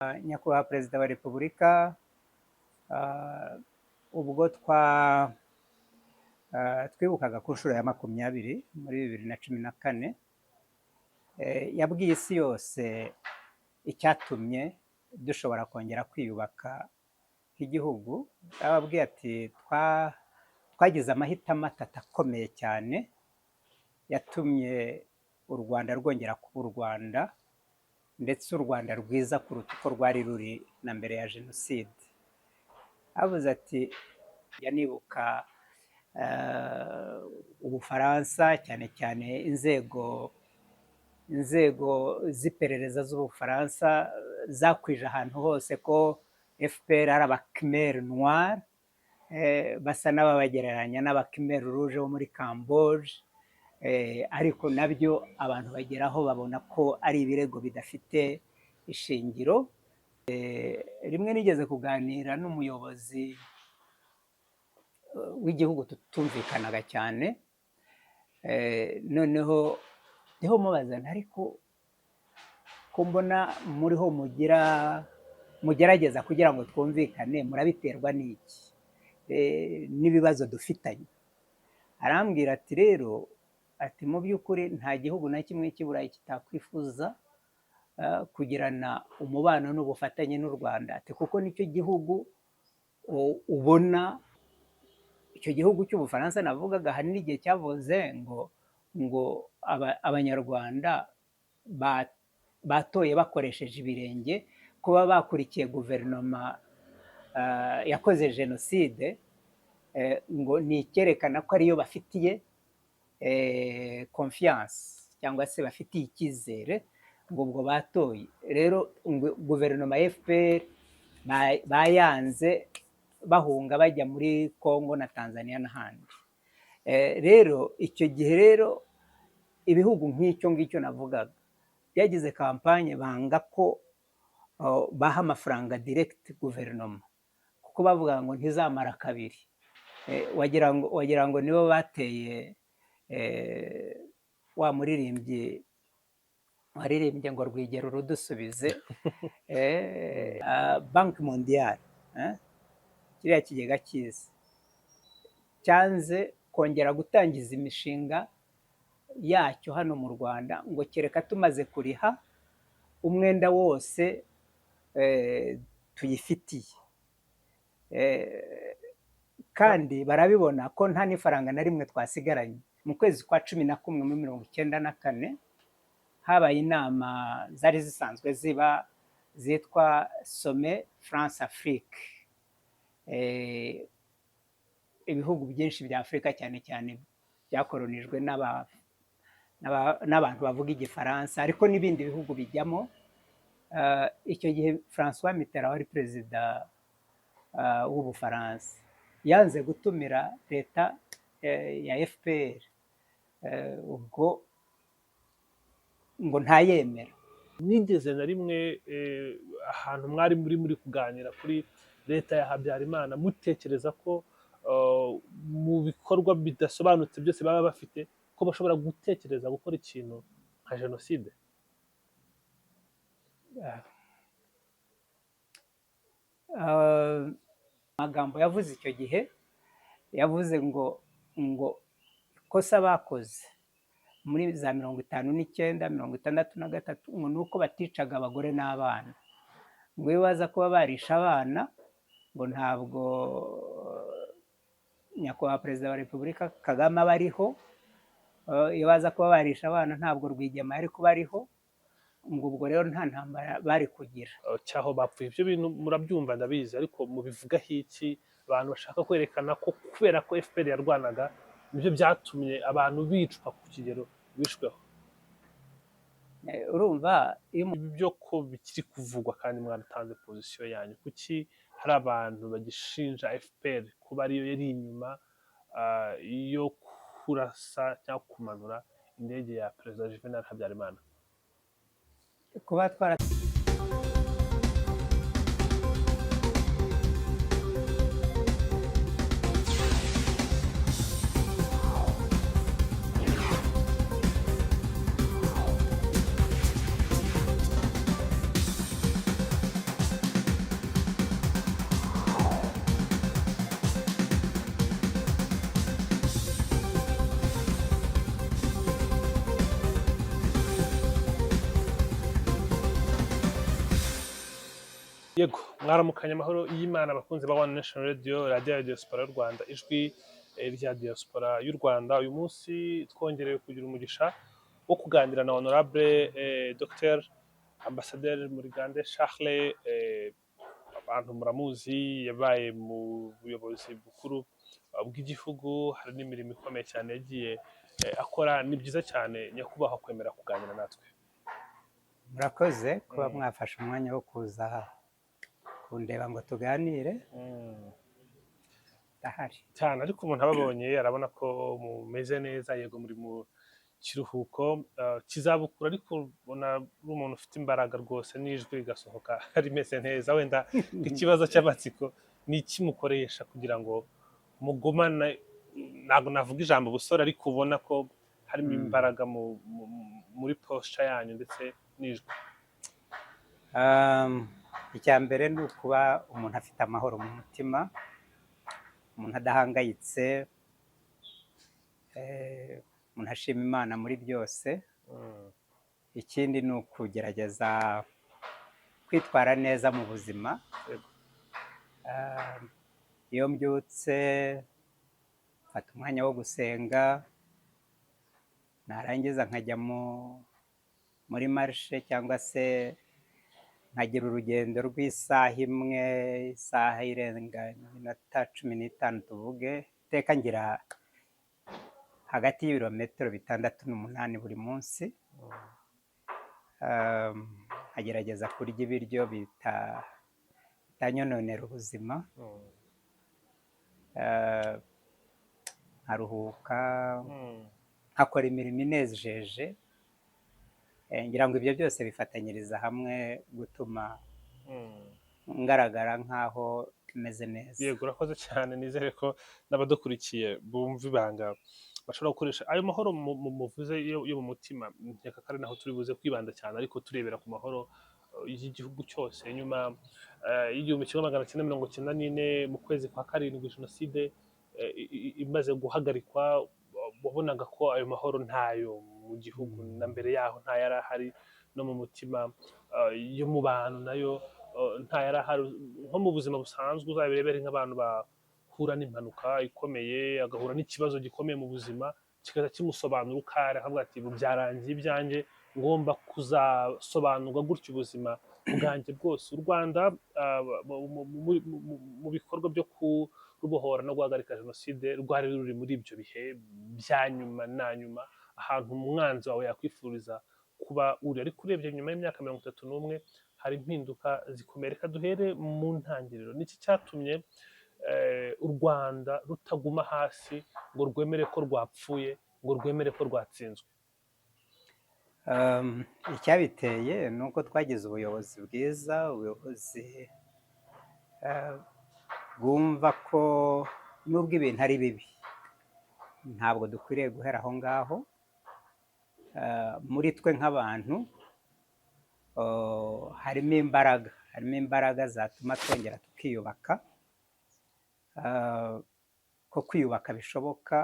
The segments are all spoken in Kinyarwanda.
Nyakubahwa Perezida wa Repubulika, ubwo twibukaga ku nshuro ya 20 muri 2014, yabwiye isi yose icyatumye dushobora kongera kwiyubaka nk'igihugu. Yarababwiye ati: "Twagize amahitamo atatu akomeye cyane yatumye u Rwanda rwongera kuba u Rwanda, ndetse u Rwanda rwiza kuruta uko rwari ruri na mbere ya jenoside." Avuze ati: "Njya nibuka Ubufaransa, cyane cyane inzego z'iperereza z'Ubufaransa zakwije ahantu hose ko FPR ari aba Khmer Noir, basa n'ababagereranya n'aba Khmer Rouge bo muri Cambodge, ariko nabyo abantu bageraho babona ko ari ibirego bidafite ishingiro." Rimwe nigeze kuganira n'umuyobozi w'igihugu tutumvikanaga cyane, noneho ndiho mubaza nti: "Ariko ko mbona muriho mugira mugerageza kugira ngo twumvikane, murabiterwa n'iki n'ibibazo dufitanye?" Arambwira ati: "Rero," ati, "mu by'ukuri nta gihugu na kimwe cy'i Burayi kitakwifuza kugirana umubano n'ubufatanye n'u Rwanda," ati, "kuko nicyo gihugu ubona." Icyo gihugu cy'Ubufaransa navugaga, hari n'igihe cyavuze ngo Abanyarwanda batoye bakoresheje ibirenge, kuba bakurikiye guverinoma yakoze jenoside, ngo ni icyerekana ko ariyo bafitiye confiance cyangwa se bafitiye icyizere, ngo ubwo batoye rero ngo guverinoma ya FPR bayanze, bahunga bajya muri Congo na Tanzania n'ahandi. Rero icyo gihe rero ibihugu nk'icyo ngicyo navugaga byagize campagne, banga ko baha amafaranga direct guverinoma, kuko bavuga ngo ntizamara kabiri. Wagira ngo nibo bateye wa muririmbyi waririmbye ngo "Rwigero rudusubize". Banque Mondiale, kiriya kigega cy'isi, cyanze kongera gutangiza imishinga yacyo hano mu Rwanda, ngo kereka tumaze kuriha umwenda wose tuyifitiye. Kandi barabibona ko nta n'ifaranga na rimwe twasigaranye. Mu kwezi kwa 11 muri 94 habaye inama zari zisanzwe ziba zitwa Sommet France Afrique. Ibihugu byinshi bya Afurika, cyane cyane byakoronijwe n'abantu bavuga Igifaransa, ariko n'ibindi bihugu bijyamo. Icyo gihe Francois Mitterrand wari perezida w'Ubufaransa yanze gutumira leta ya FPR, ubwo ngo ntayemera. Nigeze na rimwe ahantu mwari muri kuganira kuri leta ya Habyarimana mutekereza ko mu bikorwa bidasobanutse byose baba bafite, ko bashobora gutekereza gukora ikintu nka jenoside? Amagambo yavuze icyo gihe, yavuze ngo ikosa bakoze muri za 59, 63, ngo ni uko baticaga abagore n'abana, ngo iyo baza kuba barishe abana, ngo ntabwo nyakubahwa Perezida wa Repubulika Kagame aba ariho, iyo baza kuba barishe abana ntabwo Rwigema yari kuba ariho, ngo ubwo rero nta ntambara bari kugira. Cyaho bapfuye. Ibyo bintu murabyumva, ndabizi, ariko mubivugaho iki, abantu bashaka kwerekana ko kubera ko FPR yarwanaga nibyo byatumye abantu bicwa ku kigero bishweho? Urumva iyo Ibi byo ko bikiri kuvugwa kandi mwaratanze position yanyu, kuki hari abantu bagishinja FPR kuba ariyo yari inyuma yo kurasa cyangwa kumanura indege ya Perezida Juvenal Habyarimana? Kuba twara Yego, mwaramukanye amahoro y'Imana abakunzi ba One Nation Radio, radiyo ya diaspora y'u Rwanda, ijwi rya diaspora y'u Rwanda. Uyu munsi twongerewe kugira umugisha wo kuganira na Honorable Dr Ambassadeur Murigande Charles. Abantu muramuzi, yabaye mu buyobozi bukuru bw'igihugu, hari n'imirimo ikomeye cyane yagiye akora. Ni byiza cyane, nyakubahwa, kwemera kuganira natwe. Murakoze kuba mwafashe umwanya wo kuza kundeba ngo tuganire. Ndahari. Cyane, ariko umuntu ababonye arabona ko mumeze neza. Yego, muri mu kiruhuko kizabukuru, ariko ubona uri umuntu ufite imbaraga rwose, n'ijwi rigasohoka rimeze neza. Wenda ikibazo cy'amatsiko ni iki mukoresha kugira ngo mugumane, ntabwo navuga ijambo ubusore, ariko ubona ko harimo imbaraga muri posture yanyu ndetse n'ijwi? Icya mbere ni ukuba umuntu afite amahoro mu mutima, umuntu adahangayitse, umuntu ashima Imana muri byose. Ikindi ni ukugerageza kwitwara neza mu buzima. Iyo mbyutse mfata umwanya wo gusenga, narangiza nkajya muri marche cyangwa se nkagira urugendo rw'isaha imwe, isaha irenga iminota 15 tuvuge. Iteka ngira hagati y'ibirometero 6 n'8 buri munsi. Nkagerageza kurya ibiryo bitanyononera ubuzima. Nkaruhuka, nkakora imirimo inejeje. Ngira ngo ibyo byose bifatanyiriza hamwe gutuma ngaragara nk'aho meze neza. Yego, urakoze cyane. Nizere ko n'abadukurikiye bumva ibanga bashobora gukoresha ayo mahoro muvuze yo mu mutima. Nkeka ko ari naho turi buze kwibanda cyane, ariko turebera ku mahoro y'igihugu cyose. Nyuma y'1994 mu kwezi kwa karindwi, jenoside imaze guhagarikwa, wabonaga ko ayo mahoro ntayo mu gihugu, na mbere yaho ntayari ahari, no mu mutima yo mu bantu nayo ntayari ahari. Nko mu buzima busanzwe uzabirebere nk'abantu bahura n'impanuka ikomeye, agahura n'ikibazo gikomeye mu buzima, kikaza kimusobanura uko ari, akavuga ati: "Ubu byarangiye, ibyanjye ngomba kuzasobanurwa gutyo ubuzima bwanjye bwose." U Rwanda mu bikorwa byo kurubohora no guhagarika jenoside rwari ruri muri ibyo bihe bya nyuma na nyuma, ahantu umwanzi wawe yakwifuriza kuba uri. Ariko urebye nyuma y'imyaka 31 hari impinduka zikomeye. Reka duhere mu ntangiriro: niki cyatumye u Rwanda rutaguma hasi ngo rwemere ko rwapfuye, ngo rwemere ko rwatsinzwe? Icyabiteye ni uko twagize ubuyobozi bwiza, ubuyobozi bwumva ko nubwo ibintu ari bibi ntabwo dukwiriye guhera aho ngaho. Muri twe nk'abantu harimo imbaraga, harimo imbaraga zatuma twongera tukiyubaka, ko kwiyubaka bishoboka,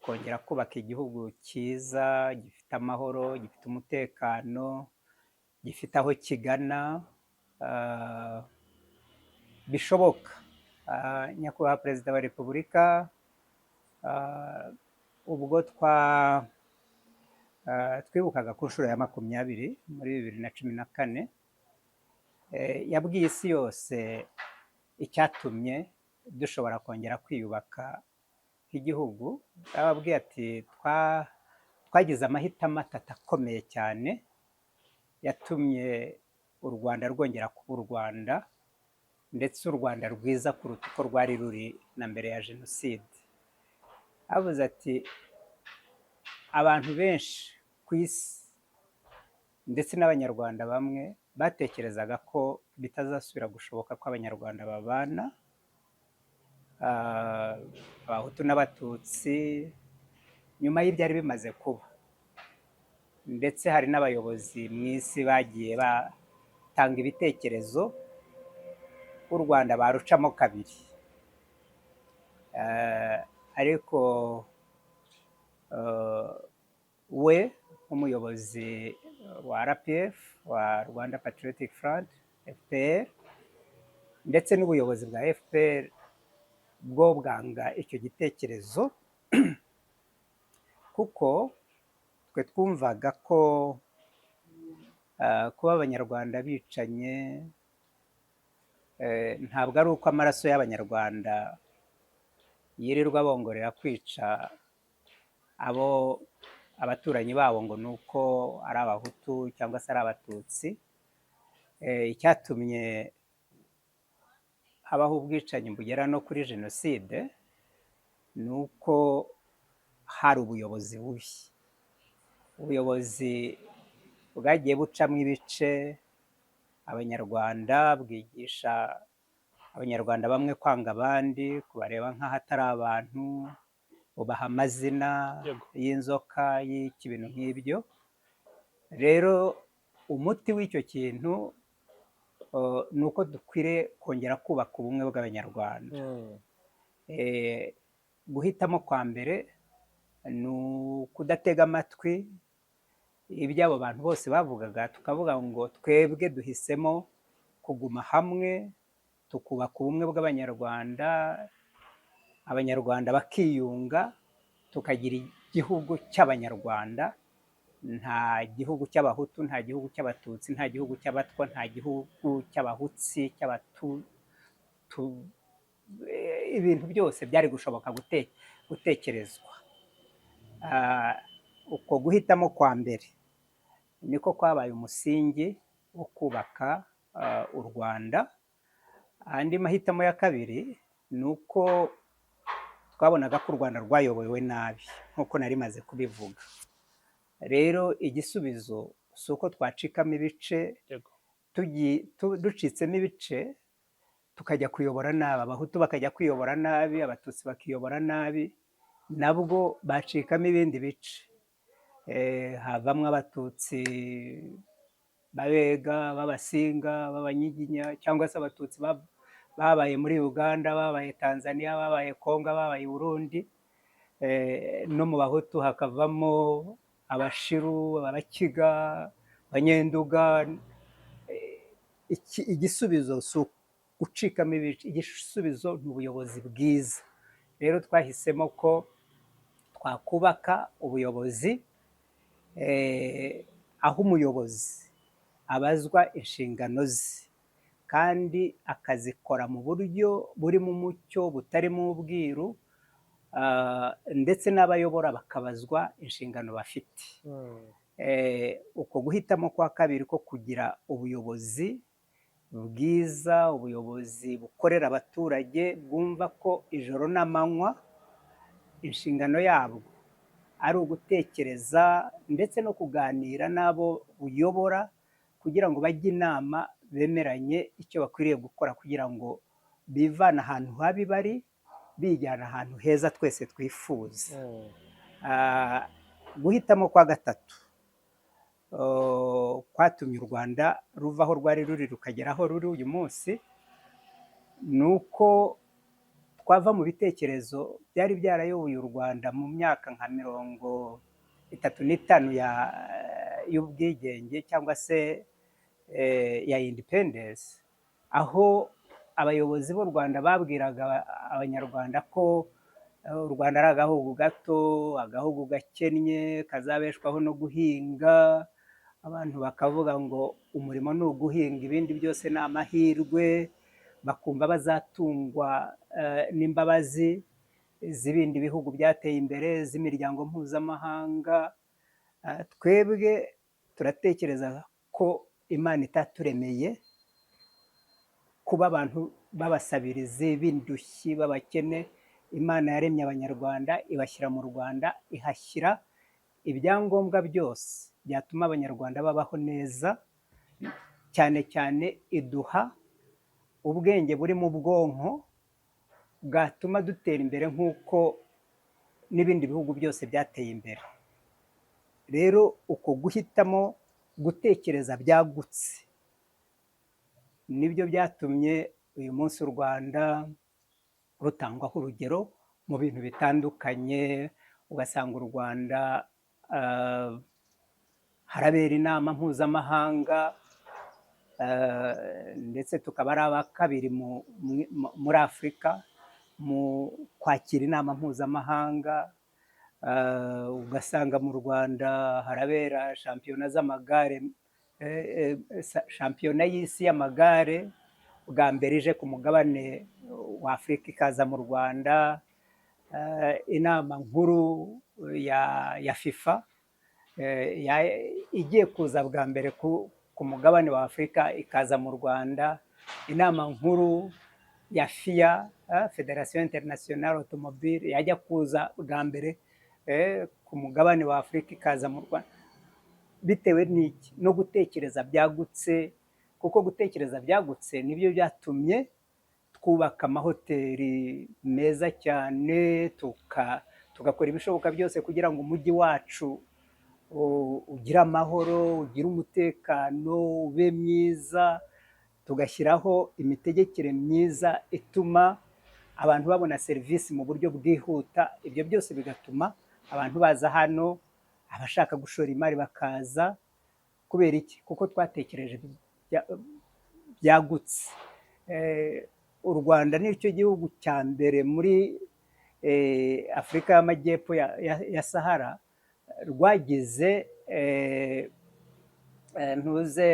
kongera kubaka igihugu cyiza gifite amahoro, gifite umutekano, gifite aho kigana, bishoboka. Nyakubahwa Perezida wa Repubulika, ubwo twibukaga ku nshuro ya 20 muri 2014, yabwiye isi yose icyatumye dushobora kongera kwiyubaka nk'igihugu. Yababwiye ati: "Twagize amahitamo atatu akomeye cyane yatumye u Rwanda rwongera kuba u Rwanda, ndetse u Rwanda rwiza kuruta uko rwari ruri na mbere ya jenoside." Avuze ati: "Abantu benshi ku isi ndetse n'Abanyarwanda bamwe batekerezaga ko bitazasubira gushoboka ko Abanyarwanda babana, Abahutu n'Abatutsi, nyuma y'ibyari bimaze kuba. Ndetse hari n'abayobozi mu isi bagiye batanga ibitekerezo ko u Rwanda barucamo kabiri. Ariko we nk'umuyobozi wa RPF, wa Rwanda Patriotic Front, FPR, Ndetse n'ubuyobozi bwa FPR bwo bwanga icyo gitekerezo, kuko twe twumvaga ko kuba Abanyarwanda bicanye ntabwo ari uko amaraso y'Abanyarwanda yirirwa bongorera kwica abo abaturanyi babo ngo ni uko ari Abahutu cyangwa se ari Abatutsi. Icyatumye habaho ubwicanyi bugera no kuri jenoside ni uko hari ubuyobozi bubi, ubuyobozi bwagiye bucamo ibice Abanyarwanda, bwigisha Abanyarwanda bamwe kwanga abandi, kubareba nk'aho atari abantu, bubaha amazina y'inzoka, y'iki, ibintu nk'ibyo. Rero umuti w'icyo kintu ni uko dukwiriye kongera kubaka ubumwe bw'Abanyarwanda. Guhitamo kwa mbere ni ukudatega amatwi ibyo abo bantu bose bavugaga, tukavuga ngo twebwe duhisemo kuguma hamwe, tukubaka ubumwe bw'Abanyarwanda, Abanyarwanda bakiyunga, tukagira igihugu cy'Abanyarwanda. Nta gihugu cy'Abahutu, nta gihugu cy'Abatutsi, nta gihugu cy'Abatwa, nta gihugu cy'Abahutsi, cy'Abatutu. Ibintu byose byari gushoboka gutekerezwa. Uko guhitamo kwa mbere niko kwabaye umusingi wo kubaka u Rwanda. Andi mahitamo ya kabiri ni uko twabonaga ko u Rwanda rwayobowe nabi, nk'uko nari maze kubivuga. Rero igisubizo si uko twacikamo ibice. Ducitsemo ibice tukajya kuyobora nabi, Abahutu bakajya kwiyobora nabi, Abatutsi bakiyobora nabi, nabwo bacikamo ibindi bice. Havamwo Abatutsi b'Abega, b'Abasinga, b'Abanyiginya, cyangwa se Abatutsi babaye muri Uganda, babaye Tanzania, babaye Kongo, babaye i Burundi. No mu Bahutu hakavamo Abashiru, Abakiga, Abanyenduga. Igisubizo si ugucikamo ibice, igisubizo ni ubuyobozi bwiza. Rero twahisemo ko twakubaka ubuyobozi aho umuyobozi abazwa inshingano ze kandi akazikora mu buryo burimo umucyo, butarimo ubwiru, ndetse n'abayobora bakabazwa inshingano bafite. Uko guhitamo kwa kabiri ko kugira ubuyobozi bwiza, ubuyobozi bukorera abaturage, bwumva ko ijoro n'amanywa inshingano yabwo ari ugutekereza ndetse no kuganira n'abo buyobora kugira ngo bajye inama, bemeranye icyo bakwiriye gukora kugira ngo bivane ahantu habi bari bijyana ahantu heza twese twifuza. Guhitamo kwa gatatu kwatumye u Rwanda ruva aho rwari ruri rukagera aho ruri uyu munsi ni uko twava mu bitekerezo byari byarayoboye u Rwanda mu myaka nka 35 y'ubwigenge cyangwa se ya independence, aho abayobozi b'u Rwanda babwiraga Abanyarwanda ko u Rwanda ari agahugu gato, agahugu gakennye kazabeshwaho no guhinga. Abantu bakavuga ngo umurimo ni uguhinga, ibindi byose ni amahirwe, bakumva bazatungwa n'imbabazi z'ibindi bihugu byateye imbere, z'imiryango mpuzamahanga. Twebwe turatekereza ko Imana itaturemeye kuba abantu b'abasabirizi, b'indushyi, b'abakene. Imana yaremye Abanyarwanda ibashyira mu Rwanda, ihashyira ibyangombwa byose byatuma Abanyarwanda babaho neza, cyane cyane iduha ubwenge buri mu bwonko bwatuma dutera imbere nk'uko n'ibindi bihugu byose byateye imbere. Rero uko guhitamo gutekereza byagutse nibyo byatumye uyu munsi u Rwanda rutangwaho urugero mu bintu bitandukanye, ugasanga u Rwanda harabera inama mpuzamahanga. ndetse tukaba ari aba kabiri muri Afurika mu kwakira inama mpuzamahanga. Ugasanga mu Rwanda harabera shampiyona z'amagare, shampiyona y'isi y'amagare bwa mbere ije ku mugabane wa Afurika ikaza mu Rwanda, inama nkuru ya FIFA igiye kuza bwa mbere ku mugabane wa Afurika ikaza mu Rwanda, inama nkuru ya FIA, Fédération Internationale Automobile, yajya kuza bwa mbere ku mugabane wa Afurika ikaza mu Rwanda. Bitewe n'iki? No gutekereza byagutse, kuko gutekereza byagutse nibyo byatumye twubaka amahoteli meza cyane, tugakora ibishoboka byose kugira ngo umujyi wacu ugire amahoro, ugire umutekano, ube mwiza, tugashyiraho imitegekere myiza ituma abantu babona serivisi mu buryo bwihuta. Ibyo byose bigatuma abantu baza hano, abashaka gushora imari bakaza. Kubera iki? Kuko twatekereje byagutse. U Rwanda ni cyo gihugu cya mbere muri Afurika y'Amajyepfo ya Sahara rwagize ntuze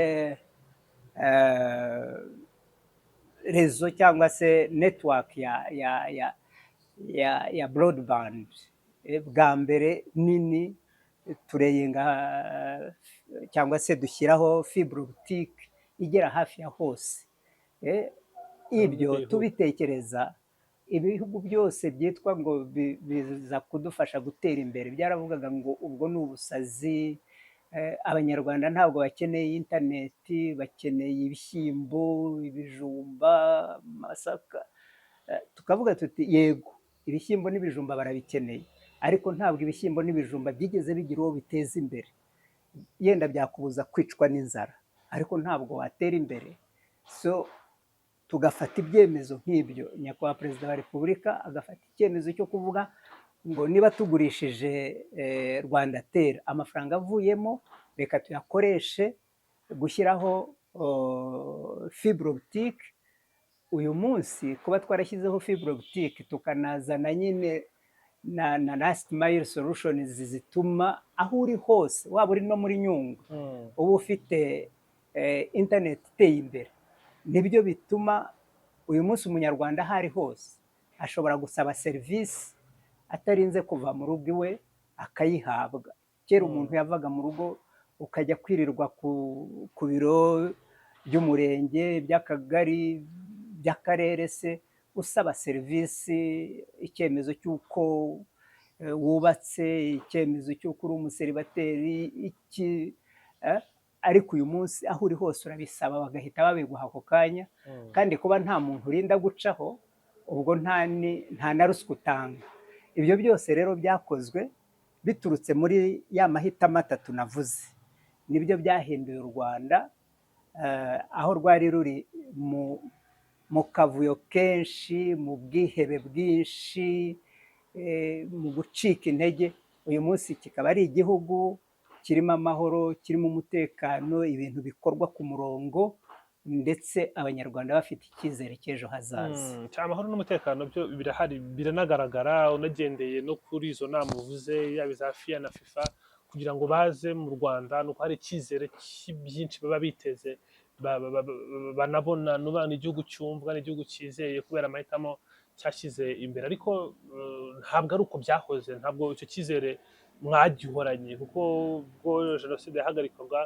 réseau cyangwa se network ya broadband bwa mbere nini. Tureyenga cyangwa se dushyiraho fibre optique igera hafi ya hose. Ibyo Byihuta. tubitekereza, ibihugu byose byitwa ngo biza kudufasha gutera imbere byaravugaga ngo ubwo ni ubusazi, Abanyarwanda ntabwo bakeneye interineti, bakeneye ibishyimbo, ibijumba, amasaka. Tukavuga tuti: "Yego, ibishyimbo n'ibijumba barabikeneye, ariko ntabwo ibishyimbo n'ibijumba byigeze bigira uwo biteza imbere. Yenda byakubuza kwicwa n'inzara, ariko ntabwo watera imbere." So tugafata ibyemezo nk'ibyo, Nyakubahwa Perezida wa Repubulika agafata icyemezo cyo kuvuga ngo niba tugurishije Rwandatel, amafaranga avuyemo reka tuyakoreshe gushyiraho fibre optique. Uyu munsi kuba twarashyizeho fibre optique, tukanazana nyine na last mile solutions zituma aho uri hose, waba uri no muri Nyungwe, uba ufite internet iteye imbere, nibyo bituma uyu munsi Umunyarwanda aho ari hose ashobora gusaba serivisi atarinze kuva mu rugo iwe, akayihabwa. Kera umuntu yavaga mu rugo ukajya kwirirwa ku biro by'umurenge, by'akagari, by'akarere se, usaba serivisi, icyemezo cy'uko wubatse, icyemezo cy'uko uri umuseribateri, iki, ariko uyu munsi aho uri hose urabisaba bagahita babiguha ako kanya. Kandi kuba nta muntu urinda gucaho, ubwo nta na ruswa utanga. Ibyo byose rero byakozwe biturutse muri ya mahitamo atatu navuze, nibyo byahinduye u Rwanda aho rwari ruri mu kavuyo kenshi, mu bwihebe bwinshi, mu gucika intege, uyu munsi kikaba ari igihugu kirimo amahoro, kirimo umutekano, ibintu bikorwa ku murongo, ndetse Abanyarwanda bafite icyizere cy'ejo hazaza. Amahoro n'umutekano byo birahari, biranagaragara, unagendeye no kuri izo nama uvuze, yaba iza FIA na FIFA, kugira ngo baze mu Rwanda nuko hari icyizere byinshi baba biteze, banabona nuba igihugu cyumvwa n'igihugu cyizeye kubera amahitamo cyashyize imbere. Ariko ntabwo ari uko byahoze, ntabwo icyo cyizere mwagihoranye, kuko ubwo jenoside yahagarikwaga,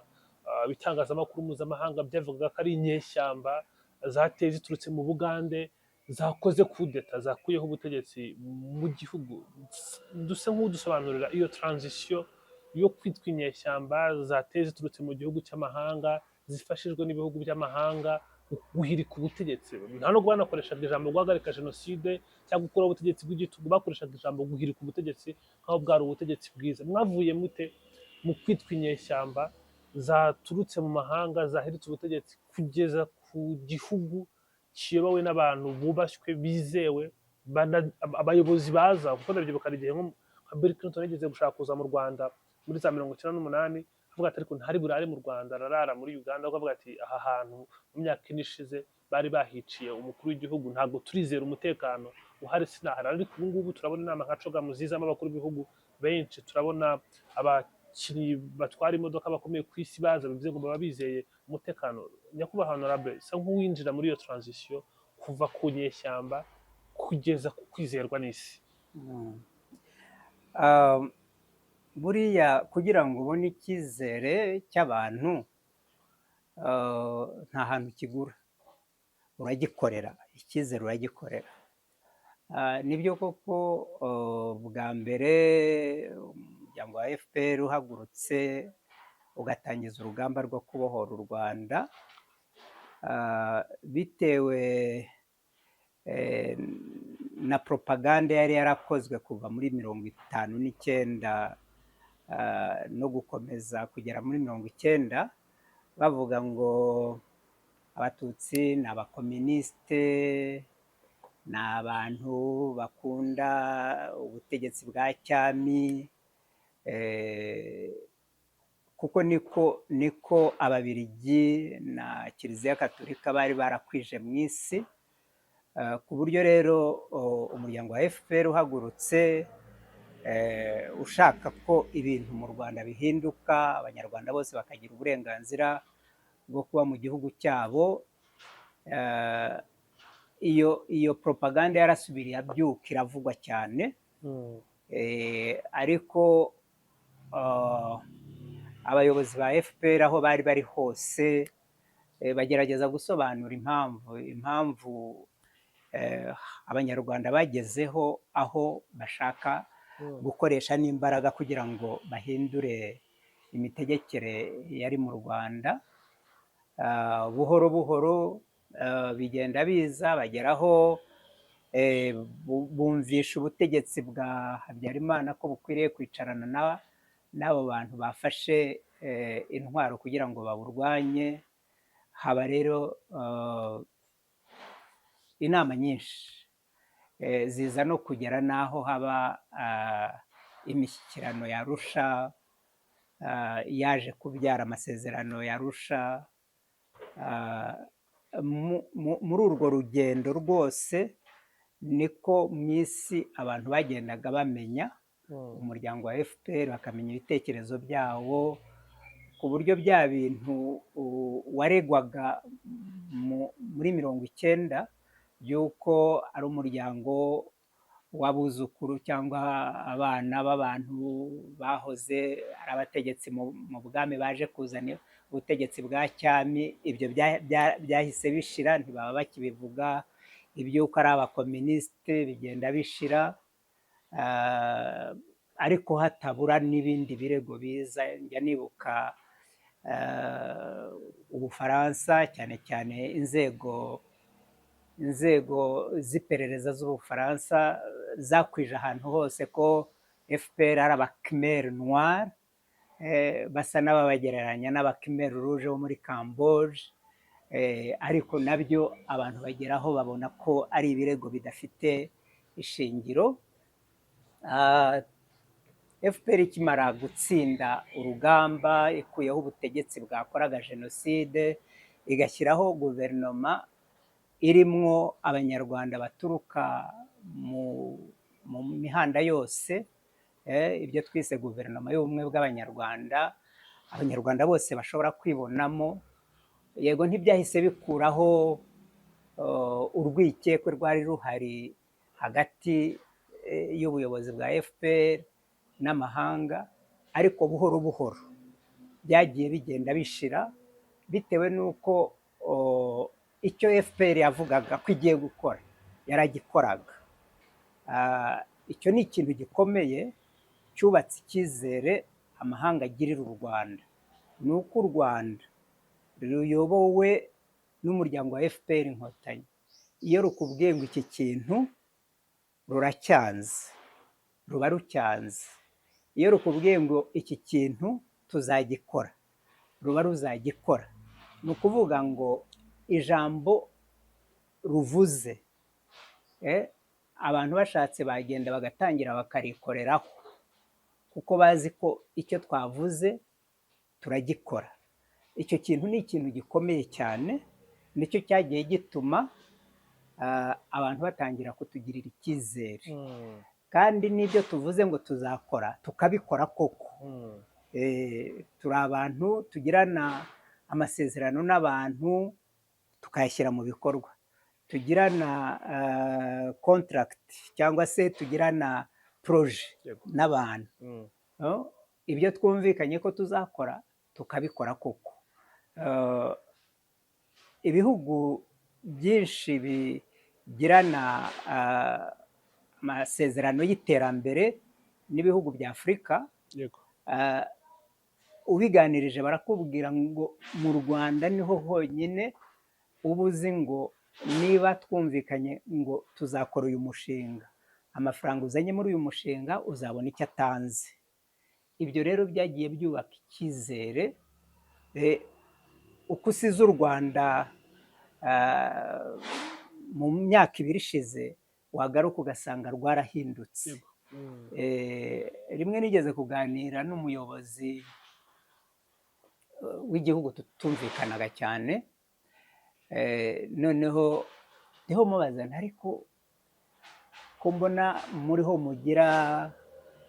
ibitangazamakuru mpuzamahanga byavugaga ko ari inyeshyamba zateye ziturutse mu Bugande, zakoze kudeta, zakuyeho ubutegetsi mu gihugu. Duse nk'udusobanurira iyo transition yo kwitwa inyeshyamba zateye ziturutse mu gihugu cy'amahanga, zifashijwe n'ibihugu by'amahanga guhirika ubutegetsi. Nta nubwo banakoreshaga ijambo guhagarika jenoside cyangwa gukuraho ubutegetsi bw'igitugu, bakoreshaga ijambo guhirika ubutegetsi nk'aho bwari ubutegetsi bwiza. Mwavuye mute mu kwitwa inyeshyamba zaturutse mu mahanga zahiritse ubutegetsi kugeza ku gihugu kiyobowe n'abantu bubashywe, bizewe, abayobozi baza? Kuko ndabyibuka hari igihe nka Bill Clinton yigeze gushaka kuza mu Rwanda muri za 98. Avuga ati ariko ntari burare mu Rwanda, ararara muri Uganda, kuko avuga ati aha hantu mu myaka 4 ishize bari bahiciye umukuru w'igihugu, ntabwo turizera umutekano uhari, sinahara. Ariko ubu ngubu turabona inama nka CHOGM zizamo abakuru b'ibihugu benshi, turabona abakinnyi batwara imodoka bakomeye ku isi baza, bivuze ngo baba bizeye umutekano. Nyakubahwa honorable, sa nk'uwinjira muri iyo transition kuva ku nyeshyamba kugeza ku kwizerwa n'isi. Buriya kugira ngo ubone icyizere cy'abantu, nta hantu kigura, uragikorera. Icyizere uragikorera. Nibyo koko, bwa mbere umuryango wa FPR uhagurutse ugatangiza urugamba rwo kubohora u Rwanda, bitewe na propaganda yari yarakozwe kuva muri 59 no gukomeza kugera muri 90, bavuga ngo Abatutsi ni abakominisite, ni abantu bakunda ubutegetsi bwa cyami, kuko niko Ababirigi na Kiliziya Katolika bari barakwije mu isi. Ku buryo rero umuryango wa FPR uhagurutse ushaka ko ibintu mu Rwanda bihinduka, Abanyarwanda bose bakagira uburenganzira bwo kuba mu gihugu cyabo, iyo propaganda yarasubiriye abyuka iravugwa cyane. Ariko abayobozi ba FPR aho bari bari hose bagerageza gusobanura impamvu Abanyarwanda bagezeho aho bashaka gukoresha n'imbaraga kugira ngo bahindure imitegekere yari mu Rwanda. Buhoro buhoro bigenda biza bageraho bumvisha ubutegetsi bwa Habyarimana ko bukwiriye kwicarana n'abo bantu bafashe intwaro kugira ngo baburwanye. Haba rero inama nyinshi ziza no kugera n'aho haba imishyikirano y'Arusha, yaje kubyara amasezerano y'Arusha. Muri urwo rugendo rwose niko mu isi abantu bagendaga bamenya umuryango wa FPR, bakamenya ibitekerezo byawo, ku buryo bya bintu waregwaga muri 90 by'uko ari umuryango w'abuzukuru cyangwa abana b'abantu bahoze ari abategetsi mu bwami baje kuzana ubutegetsi bwa cyami, ibyo byahise bishira, ntibaba bakibivuga. Iby'uko ari abakominisite bigenda bishira, ariko hatabura n'ibindi birego biza. Njya nibuka Ubufaransa, cyane cyane inzego z'iperereza z'Ubufaransa zakwije ahantu hose ko FPR ari aba Khmer Noir, basa n'ababagereranya n'aba Khmer Rouge bo muri Cambodge, ariko nabyo abantu bageraho babona ko ari ibirego bidafite ishingiro. FPR ikimara gutsinda urugamba, ikuyeho ubutegetsi bwakoraga jenoside, igashyiraho guverinoma irimwo Abanyarwanda baturuka mu mihanda yose, ibyo twise guverinoma y'ubumwe bw'Abanyarwanda, Abanyarwanda bose bashobora kwibonamo. Yego, ntibyahise bikuraho urwikekwe rwari ruhari hagati y'ubuyobozi bwa FPR n'amahanga, ariko buhoro buhoro byagiye bigenda bishira, bitewe n'uko icyo FPR yavugaga ko igiye gukora yaragikoraga. Icyo ni ikintu gikomeye cyubatse icyizere amahanga agirira u Rwanda, ni uko u Rwanda ruyobowe n'umuryango wa FPR Inkotanyi. Iyo rukubwiye ngo iki kintu ruracyanze, ruba rucyanze. Iyo rukubwiye ngo iki kintu tuzagikora, ruba ruzagikora. Ni ukuvuga ngo ijambo ruvuze, abantu bashatse bagenda bagatangira bakarikoreraho, kuko bazi ko icyo twavuze turagikora. Icyo kintu ni ikintu gikomeye cyane, nicyo cyagiye gituma abantu batangira kutugirira icyizere, kandi n'ibyo tuvuze ngo tuzakora tukabikora koko. Turi abantu tugirana amasezerano n'abantu tukayashyira mu bikorwa, tugirana contract cyangwa se tugirana projet n'abantu. No? Ibyo twumvikanye ko tuzakora tukabikora koko. Ibihugu byinshi bigirana amasezerano y'iterambere n'ibihugu bya Afurika, ubiganirije barakubwira ngo mu Rwanda niho honyine uba uzi ngo niba twumvikanye ngo tuzakora uyu mushinga, amafaranga uzanye muri uyu mushinga uzabona icyo atanze. Ibyo rero byagiye byubaka icyizere. Uko usize u Rwanda mu myaka 2 ishize, wagaruka ugasanga rwarahindutse. Rimwe nigeze kuganira n'umuyobozi w'igihugu tutumvikanaga cyane, noneho ndiho mubaza nti ariko ko mbona muriho mugira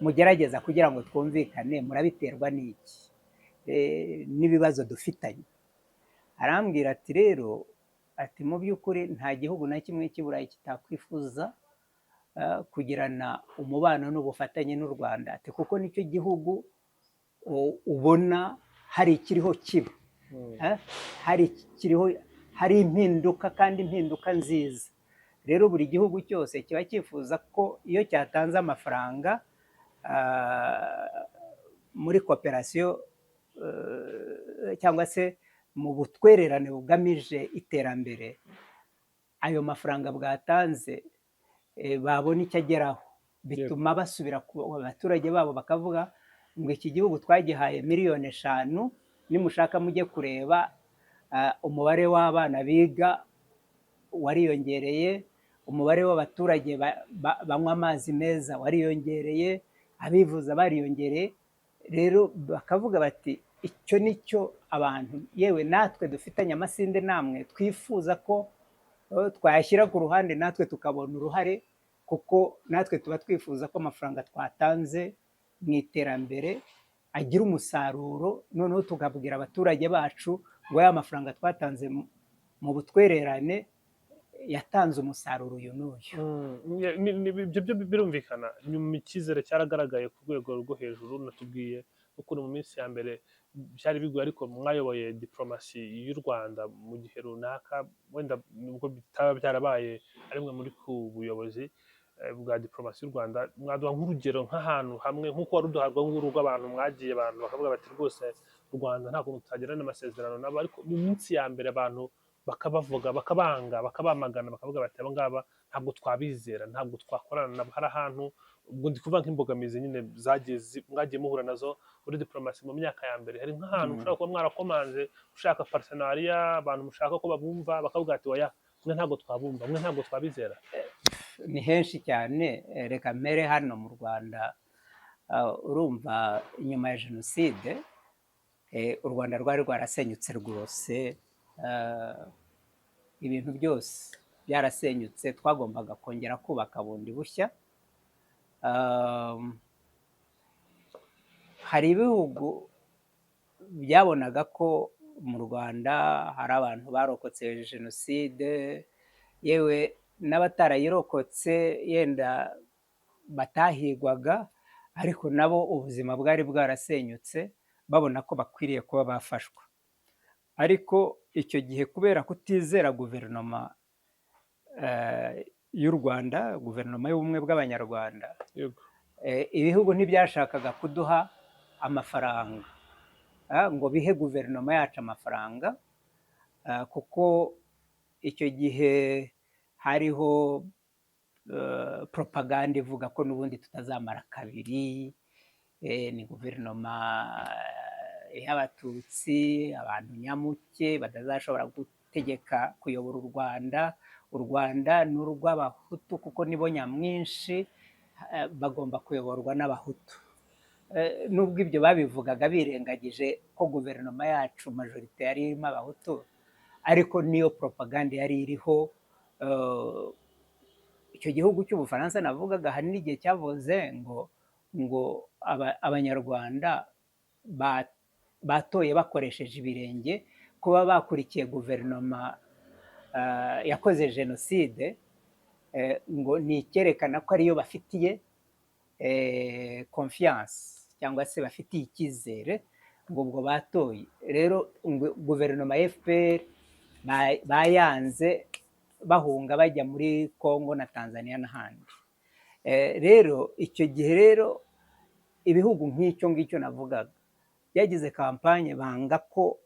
mugerageza kugira ngo twumvikane, murabiterwa n'iki? N'ibibazo dufitanye. Arambwira ati rero, ati mu by'ukuri nta gihugu na kimwe cy'i Burayi kitakwifuza kugirana umubano n'ubufatanye n'u Rwanda, ati kuko nicyo gihugu ubona hari ikiriho kiba, hari ikiriho, hari impinduka, kandi impinduka nziza. Rero buri gihugu cyose kiba cyifuza ko iyo cyatanze amafaranga muri coopération cyangwa se mu butwererane bugamije iterambere, ayo mafaranga bwatanze babona icyo ageraho, bituma basubira ku baturage babo bakavuga ngo iki gihugu twagihaye miliyoni 5, nimushaka mujye kureba umubare w'abana biga wariyongereye, umubare w'abaturage banywa amazi meza wariyongereye, abivuza bariyongereye. Rero bakavuga bati icyo ni cyo abantu, yewe natwe dufitanye amasinde namwe, twifuza ko twayashyira ku ruhande natwe tukabona uruhare, kuko natwe tuba twifuza ko amafaranga twatanze mu iterambere agira umusaruro, noneho tukabwira abaturage bacu ngo ya mafaranga twatanze mu butwererane yatanze umusaruro uyu n'uyu. Ibyo byo birumvikana. Nyuma icyizere cyaragaragaye ku rwego rwo hejuru. Natubwiye ukuntu mu minsi ya mbere byari bigoye, ariko mwayoboye diporomasi y'u Rwanda mu gihe runaka, wenda nubwo bitaba byarabaye ari mwe muri ku buyobozi bwa diporomasi y'u Rwanda. Mwaduha nk'urugero nk'ahantu hamwe, nk'uko wari uduha urwo ngurwo rw'abantu mwagiye, abantu bakavuga bati rwose u Rwanda nta kuntu tutagirana amasezerano nabo, ariko mu minsi ya mbere abantu bakabavuga, bakabanga, bakabamagana, bakavuga bati aba ngaba ntabwo twabizera, ntabwo twakorana nabo. Hari ahantu, ubwo ndi kuvuga nk'imbogamizi nyine zagiye mwagiye muhura nazo muri diporomasi mu myaka ya mbere, hari nk'ahantu ushobora kuba mwarakomanze ushaka partenariat, abantu mushaka ko babumva bakavuga ati oya, mwe ntabwo twabumva, mwe ntabwo twabizera? Ni henshi cyane. Reka mpere hano mu Rwanda. Urumva nyuma ya jenoside u Rwanda rwari rwarasenyutse rwose, ibintu byose byarasenyutse, twagombaga kongera kubaka bundi bushya. Hari ibihugu byabonaga ko mu Rwanda hari abantu barokotse jenoside, yewe n'abatarayirokotse yenda batahigwaga, ariko nabo ubuzima bwari bwarasenyutse, babona ko bakwiriye kuba bafashwa. Ariko icyo gihe kubera kutizera guverinoma y'u Rwanda, guverinoma y'ubumwe bw'Abanyarwanda, ibihugu ntibyashakaga kuduha amafaranga, ngo bihe guverinoma yacu amafaranga, kuko icyo gihe hariho propaganda ivuga ko n'ubundi tutazamara kabiri, ni guverinoma y'Abatutsi, abantu nyamuke batazashobora gutegeka kuyobora u Rwanda. U Rwanda ni urw'Abahutu kuko nibo nyamwinshi, bagomba kuyoborwa n'Abahutu. Nubwo ibyo babivugaga birengagije ko guverinoma yacu majorité yari irimo Abahutu, ariko niyo propaganda yari iriho. Icyo gihugu cy'Ubufaransa navugaga, hari n'igihe cyavuze ngo Abanyarwanda batoye bakoresheje ibirenge, kuba bakurikiye guverinoma yakoze jenoside, ngo ni icyerekana ko ariyo bafitiye confiance cyangwa se bafitiye icyizere, ngo ubwo batoye rero ngo guverinoma ya FPR bayanze, bahunga bajya muri Congo na Tanzania n'ahandi. Rero icyo gihe rero ibihugu nk'icyo ngicyo navugaga byagize campagne, banga ko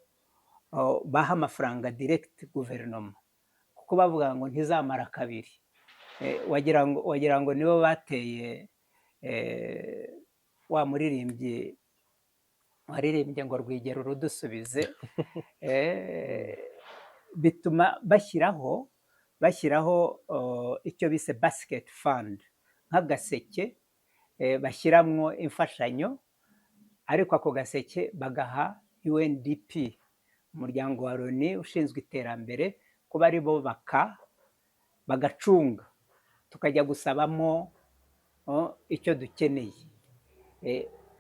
baha amafaranga direct guverinoma, kuko bavuga ngo ntizamara kabiri. Wagira ngo nibo bateye wa muririmbyi waririmbye ngo "Rwigero rudusubize". Bituma bashyiraho icyo bise basket fund, nk'agaseke bashyiramo imfashanyo, ariko ako gaseke bagaha UNDP, umuryango wa Loni ushinzwe iterambere, kuba ari bo bagacunga, tukajya gusabamo icyo dukeneye.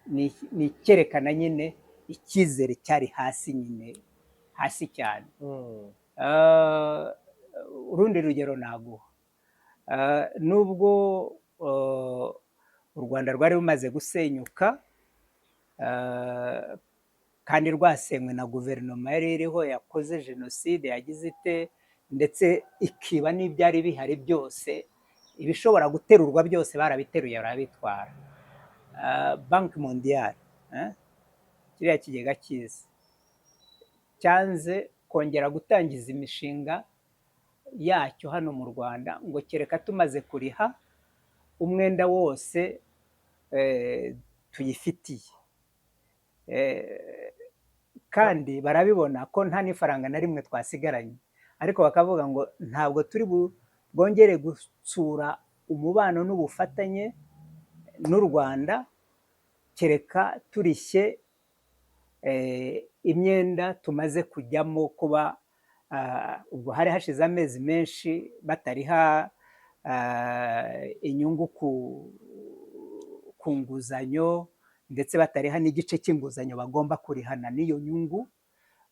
Ni icyerekana nyine icyizere cyari hasi nyine, hasi cyane. Urundi rugero naguha, nubwo u Rwanda rwari rumaze gusenyuka, kandi rwasenywe na guverinoma yari iriho yakoze jenoside, yagize ite, ndetse ikiba n'ibyari bihari byose, ibishobora guterurwa byose barabiteruye barabitwara. Banque Mondiale, kiriya kigega cy'isi, cyanze kongera gutangiza imishinga yacyo hano mu Rwanda, ngo kereka tumaze kuriha umwenda wose tuyifitiye. Kandi barabibona ko nta n'ifaranga na rimwe twasigaranye, ariko bakavuga ngo ntabwo turi bwongere gutsura umubano n'ubufatanye n'u Rwanda kereka turishye imyenda tumaze kujyamo. Kuba ubwo hari hashize amezi menshi batariha inyungu ku nguzanyo, ndetse batariha n'igice cy'inguzanyo bagomba kurihana n'iyo nyungu,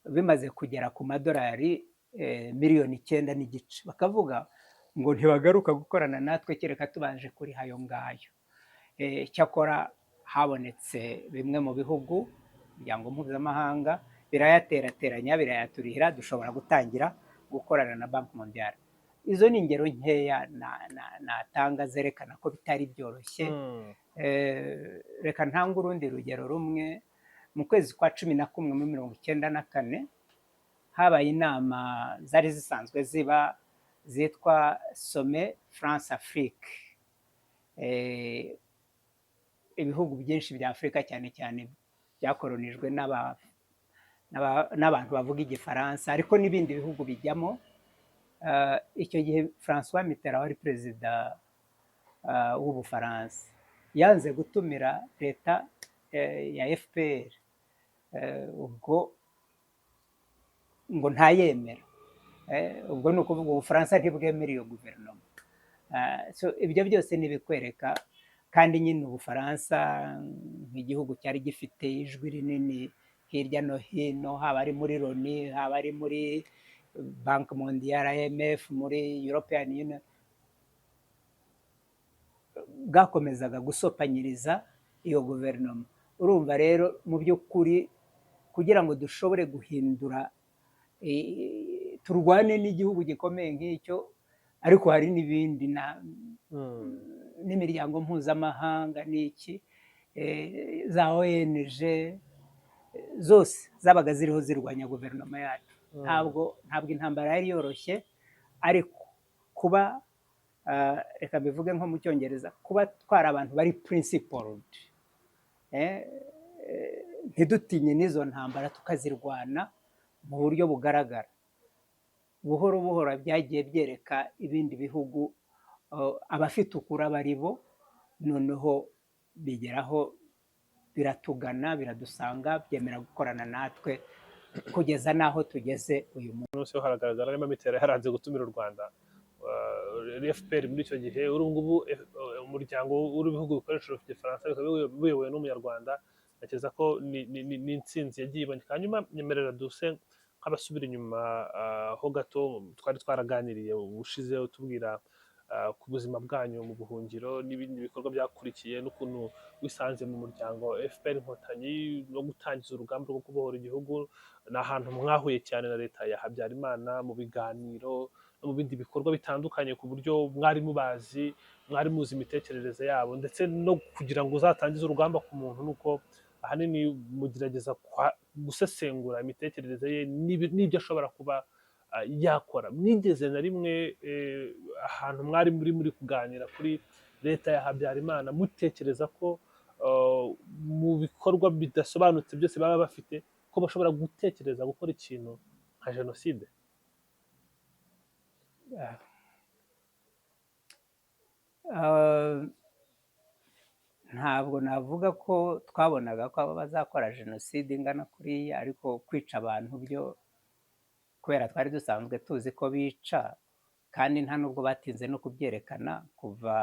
bimaze kugera ku madolari miliyoni 9.5, bakavuga ngo ntibagaruka gukorana natwe kereka tubanje kuriha ayo ngayo. Cyakora habonetse bimwe mu bihugu, umuryango mpuzamahanga, birayaterateranya, birayaturihira, dushobora gutangira gukorana na Banque Mondiale. Izo ni ingero nkeya natanga zerekana ko bitari byoroshye. Reka ntange urundi rugero rumwe. Mu kwezi kwa 11 muri 94 habaye inama zari zisanzwe ziba zitwa Sommet France Afrique. Ibihugu byinshi bya Afurika, cyane cyane byakoronijwe n'abantu bavuga Igifaransa, ariko n'ibindi bihugu bijyamo. Icyo gihe Francois Mitterrand wari perezida w'Ubufaransa yanze gutumira leta ya FPR, ubwo ngo ntayemera. Ubwo ni ukuvuga Ubufaransa ntibwemera iyo guverinoma. So ibyo byose ni ibikwereka kandi nyine Ubufaransa nk'igihugu cyari gifite ijwi rinini hirya no hino, haba ari muri Loni, haba ari muri Banque Mondiale, IMF, muri European Union, bwakomezaga gusopanyiriza iyo guverinoma. Urumva rero, mu by'ukuri, kugira ngo dushobore guhindura, turwane n'igihugu gikomeye nk'icyo, ariko hari n'ibindi n'imiryango mpuzamahanga n'iki, za ONG zose zabaga ziriho zirwanya guverinoma yacu. Ntabwo intambara yari yoroshye, ariko kuba, reka mbivuge nko mu Cyongereza, kuba twari abantu bari principled, ntidutinye n'izo ntambara, tukazirwana mu buryo bugaragara, buhoro buhoro byagiye byereka ibindi bihugu abafite ukuri abo ari bo, noneho bigeraho. Biratugana, biradusanga, byemera gukorana natwe kugeza n'aho tugeze uyu munsi. Munsi ho haragaragara niba Mitterrand yaranze gutumira u Rwanda, FPR muri icyo gihe. Uru ngubu umuryango w'ibihugu bikoresha igifaransa bikaba biyobowe n'umunyarwanda, ntekereza ko ni intsinzi yagiye iboneka. Hanyuma nyemerera duse nk'abasubira inyuma ho gato. Twari twaraganiriye ubushize utubwira ku buzima bwanyu mu buhungiro n'ibindi bikorwa byakurikiye, n'ukuntu wisanze mu muryango FPR Inkotanyi no gutangiza urugamba rwo kubohora igihugu. Ni ahantu mwahuye cyane na leta ya Habyarimana mu biganiro no mu bindi bikorwa bitandukanye, ku buryo mwari mubazi, mwari muzi imitekerereze yabo, ndetse no kugira ngo uzatangize urugamba ku muntu nuko ahanini mugerageza gusesengura imitekerereze ye n'ibyo ashobora kuba yakora. Mwigeze na rimwe ahantu mwari muri kuganira kuri leta ya Habyarimana mutekereza ko mu bikorwa bidasobanutse byose baba bafite, ko bashobora gutekereza gukora ikintu nka jenoside? Ntabwo navuga ko twabonaga ko bazakora jenoside ingana kuriya, ariko kwica abantu byo, kubera twari dusanzwe tuzi ko bica, kandi nta nubwo batinze no kubyerekana. Kuva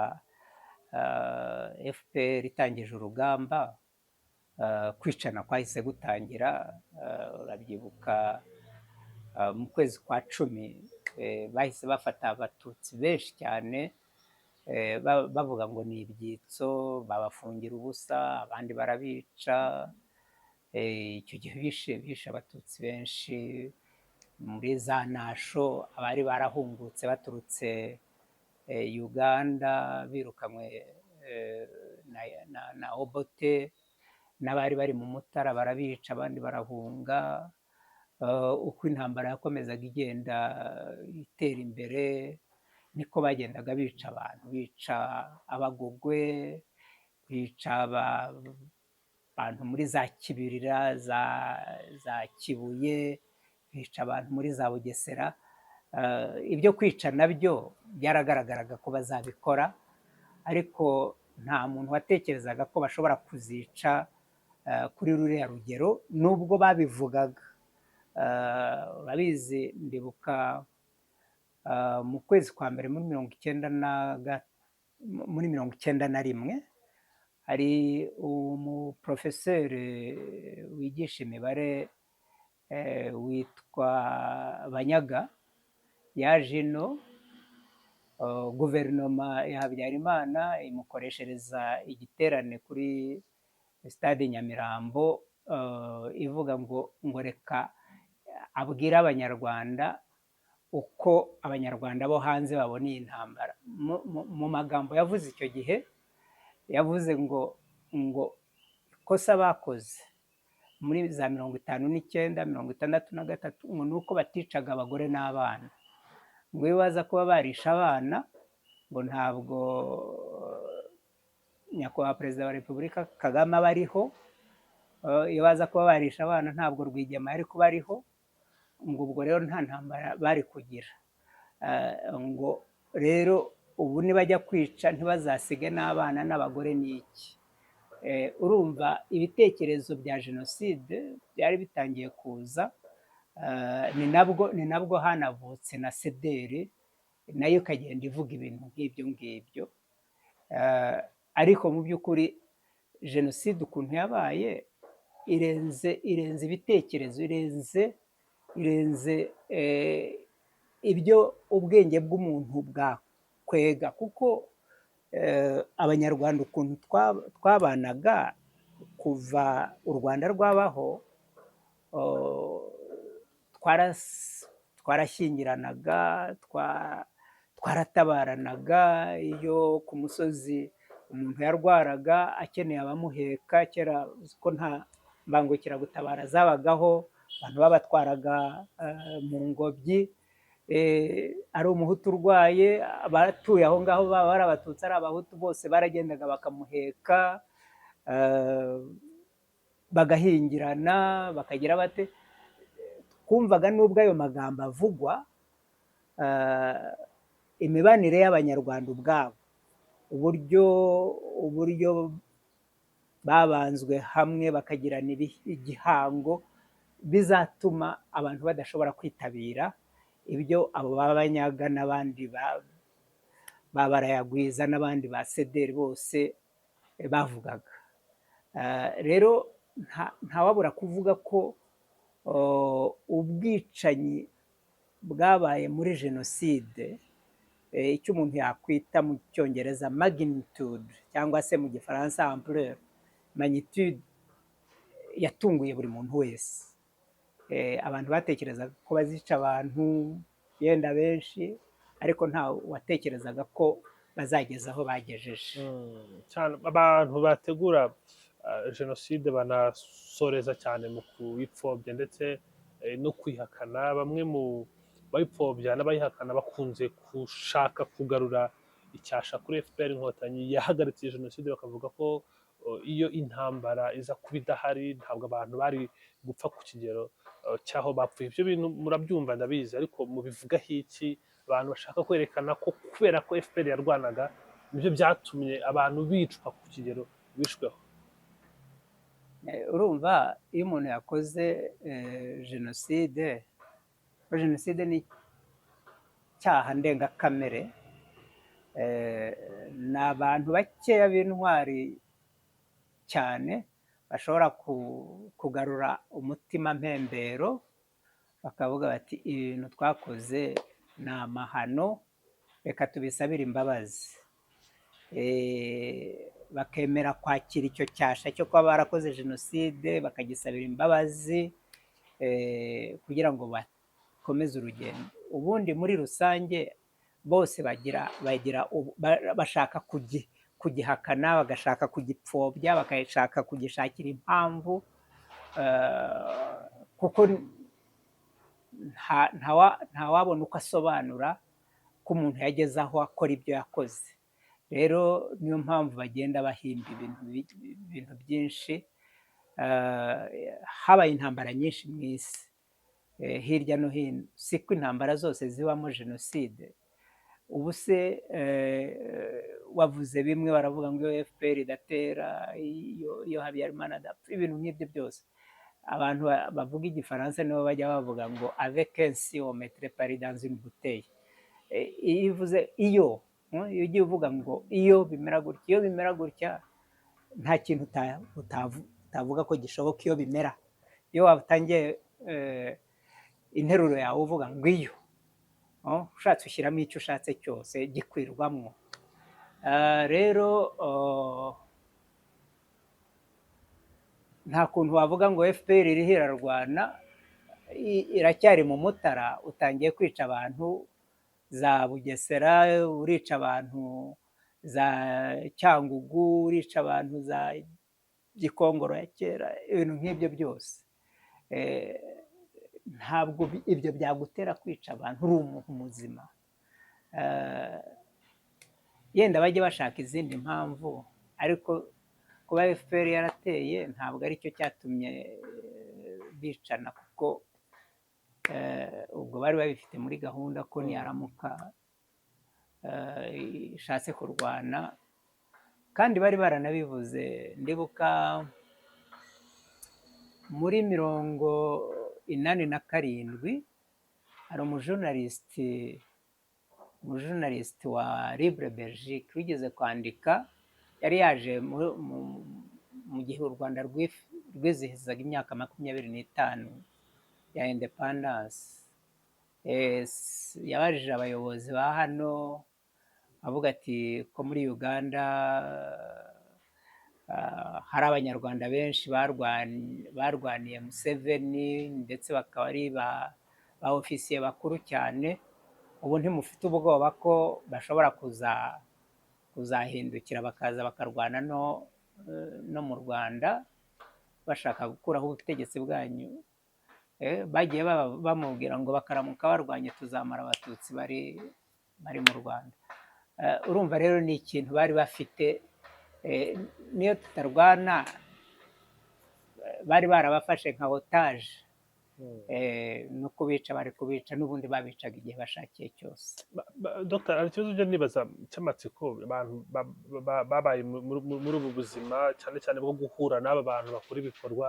FPR itangije urugamba, kwicana kwahise gutangira. Urabyibuka, mu kwezi kwa 10 bahise bafata abatutsi benshi cyane, bavuga ngo ni ibyitso, babafungira ubusa, abandi barabica. Icyo gihe bishe abatutsi benshi muri za Nasho, abari barahungutse baturutse Uganda birukanywe na Obote, n'abari bari mu Mutara barabica, abandi barahunga. Uko intambara yakomezaga igenda itera imbere, niko bagendaga bica abantu, bica abagogwe, bica abantu muri za Kibirira, za Kibuye, bica abantu muri za Bugesera. Ibyo kwica nabyo byaragaragaraga ko bazabikora, ariko nta muntu watekerezaga ko bashobora kuzica kuri ruriya rugero, nubwo babivugaga. Urabizi, ndibuka mu kwezi kwa mbere muri 91, hari umuporofeseri wigisha imibare witwa Banyaga, yaje ino, guverinoma ya Habyarimana imukoreshereza igiterane kuri stade Nyamirambo, ivuga ngo reka abwire abanyarwanda uko abanyarwanda bo hanze babona iyi ntambara. Mu magambo yavuze icyo gihe, yavuze ngo ikosa bakoze muri za 59, 63, ngo ni uko baticaga abagore n'abana, ngo iyo baza kuba barishe abana, ngo ntabwo nyakubahwa perezida wa repubulika Kagame aba ariho, iyo baza kuba barishe abana ntabwo Rwigema yari kuba ariho, ngo ubwo rero nta ntambara bari kugira, ngo rero ubu nibajya kwica ntibazasige n'abana n'abagore n'iki. Urumva ibitekerezo bya jenoside byari bitangiye kuza. Ni nabwo hanavutse na CDR, nayo ikagenda ivuga ibintu nk'ibyo ngibyo. Ariko mu by'ukuri jenoside ukuntu yabaye irenze ibitekerezo, irenze ibyo ubwenge bw'umuntu bwakwega, kuko abanyarwanda ukuntu twabanaga kuva u Rwanda rwabaho, twarashyingiranaga, twaratabaranaga. Iyo ku musozi umuntu yarwaraga akeneye abamuheka, kera uzi ko nta mbangukiragutabara zabagaho, abantu babatwaraga mu ngobyi. Ari umuhutu urwaye, abatuye aho ngaho, baba ari abatutsi ari abahutu, bose baragendaga bakamuheka, bagahingirana, bakagira bate. Twumvaga nubwo ayo magambo avugwa, imibanire y'abanyarwanda ubwabo, uburyo Babanzwe hamwe bakagirana igihango bizatuma abantu badashobora kwitabira ibyo abo babanyaga n'abandi ba Barayagwiza n'abandi ba CDR bose bavugaga. Rero ntawabura kuvuga ko ubwicanyi bwabaye muri jenoside, icyo umuntu yakwita mu Cyongereza magnitude cyangwa se mu Gifaransa ampleur, magnitude yatunguye buri muntu wese. Abantu batekerezaga ko bazica abantu yenda benshi, ariko nta watekerezaga ko bazageza aho bagejeje. Cyane abantu bategura jenoside banasoreza cyane mu kuyipfobya ndetse no kwihakana. Bamwe mu bayipfobya n'abayihakana bakunze gushaka kugarura icyasha kuri FPR Inkotanyi yahagaritse iyi jenoside, bakavuga ko iyo intambara iza kuba idahari ntabwo abantu bari gupfa ku kigero cy'aho bapfuye. Ibyo bintu murabyumva, ndabizi, ariko mubivugaho iki? Abantu bashaka kwerekana ko kubera ko FPR yarwanaga nibyo byatumye abantu bicwa ku kigero bishweho. Urumva iyo umuntu yakoze jenoside, jenoside ni icyaha ndengakamere, ni abantu bakeya b'intwari cyane bashobora kugarura umutima mpembero, bakavuga bati: "Ibintu twakoze ni amahano, reka tubisabire imbabazi." Bakemera kwakira icyo cyasha cyo kuba barakoze jenoside, bakagisabira imbabazi kugira ngo bakomeze urugendo. Ubundi muri rusange bose bagira bashaka kugihakana, bagashaka kugipfobya, bagashaka kugishakira impamvu, kuko ntawabona uko asobanura ko umuntu yageze aho akora ibyo yakoze. Rero niyo mpamvu bagenda bahimba ibintu byinshi. Habaye intambara nyinshi mu isi hirya no hino, siko intambara zose zibamo jenoside. Ubu se wavuze bimwe, baravuga ngo iyo FPR idatera, iyo Habyarimana adapfa, ibintu nk'ibyo byose. Abantu bavuga Igifaransa nibo bajya bavuga ngo "Avec un si, on mettrait Paris dans une bouteille." Iyo uvuze iyo ugiye uvuga ngo iyo bimera gutya, iyo bimera gutya, nta kintu utavuga ko gishoboka iyo bimera. Iyo watangiye interuro yawe uvuga ngo iyo, ushatse ushyiramo icyo ushatse cyose, gikwirwamo. Rero nta kuntu wavuga ngo FPR iriho irarwana, iracyari mu Mutara, utangiye kwica abantu za Bugesera, urica abantu za Cyangugu, urica abantu za Gikongoro ya kera, ibintu nk'ibyo byose. Ntabwo ibyo byagutera kwica abantu uri umuntu muzima. Yenda bajye bashaka izindi mpamvu, ariko kuba FPR yarateye ntabwo aricyo cyatumye bicana, kuko ubwo bari babifite muri gahunda ko niyaramuka ishatse kurwana, kandi bari baranabivuze. Ndibuka muri 87 hari umujournaliste wa Libre Belgique wigeze kwandika, yari yaje mu gihe u Rwanda rwizihizaga imyaka 25 ya indépendance. Yabajije abayobozi ba hano avuga ati ko muri Uganda hari Abanyarwanda benshi barwaniye Museveni, ndetse bakaba ari ba ofisiye bakuru cyane, ubu ntimufite ubwoba ko bashobora kuzahindukira bakaza bakarwana no mu Rwanda bashaka gukuraho ubutegetsi bwanyu? Bagiye bamubwira ngo bakaramuka barwanye tuzamara Abatutsi bari mu Rwanda. Urumva rero ni ikintu bari bafite, niyo tutarwana bari barabafashe nka otage. No kubica bari kubica, n'ubundi babicaga igihe bashakiye cyose. Dr, hari ikibazo ujya nibaza cy'amatsiko. Abantu babaye muri ubu buzima, cyane cyane bwo guhura n'aba bantu bakora ibikorwa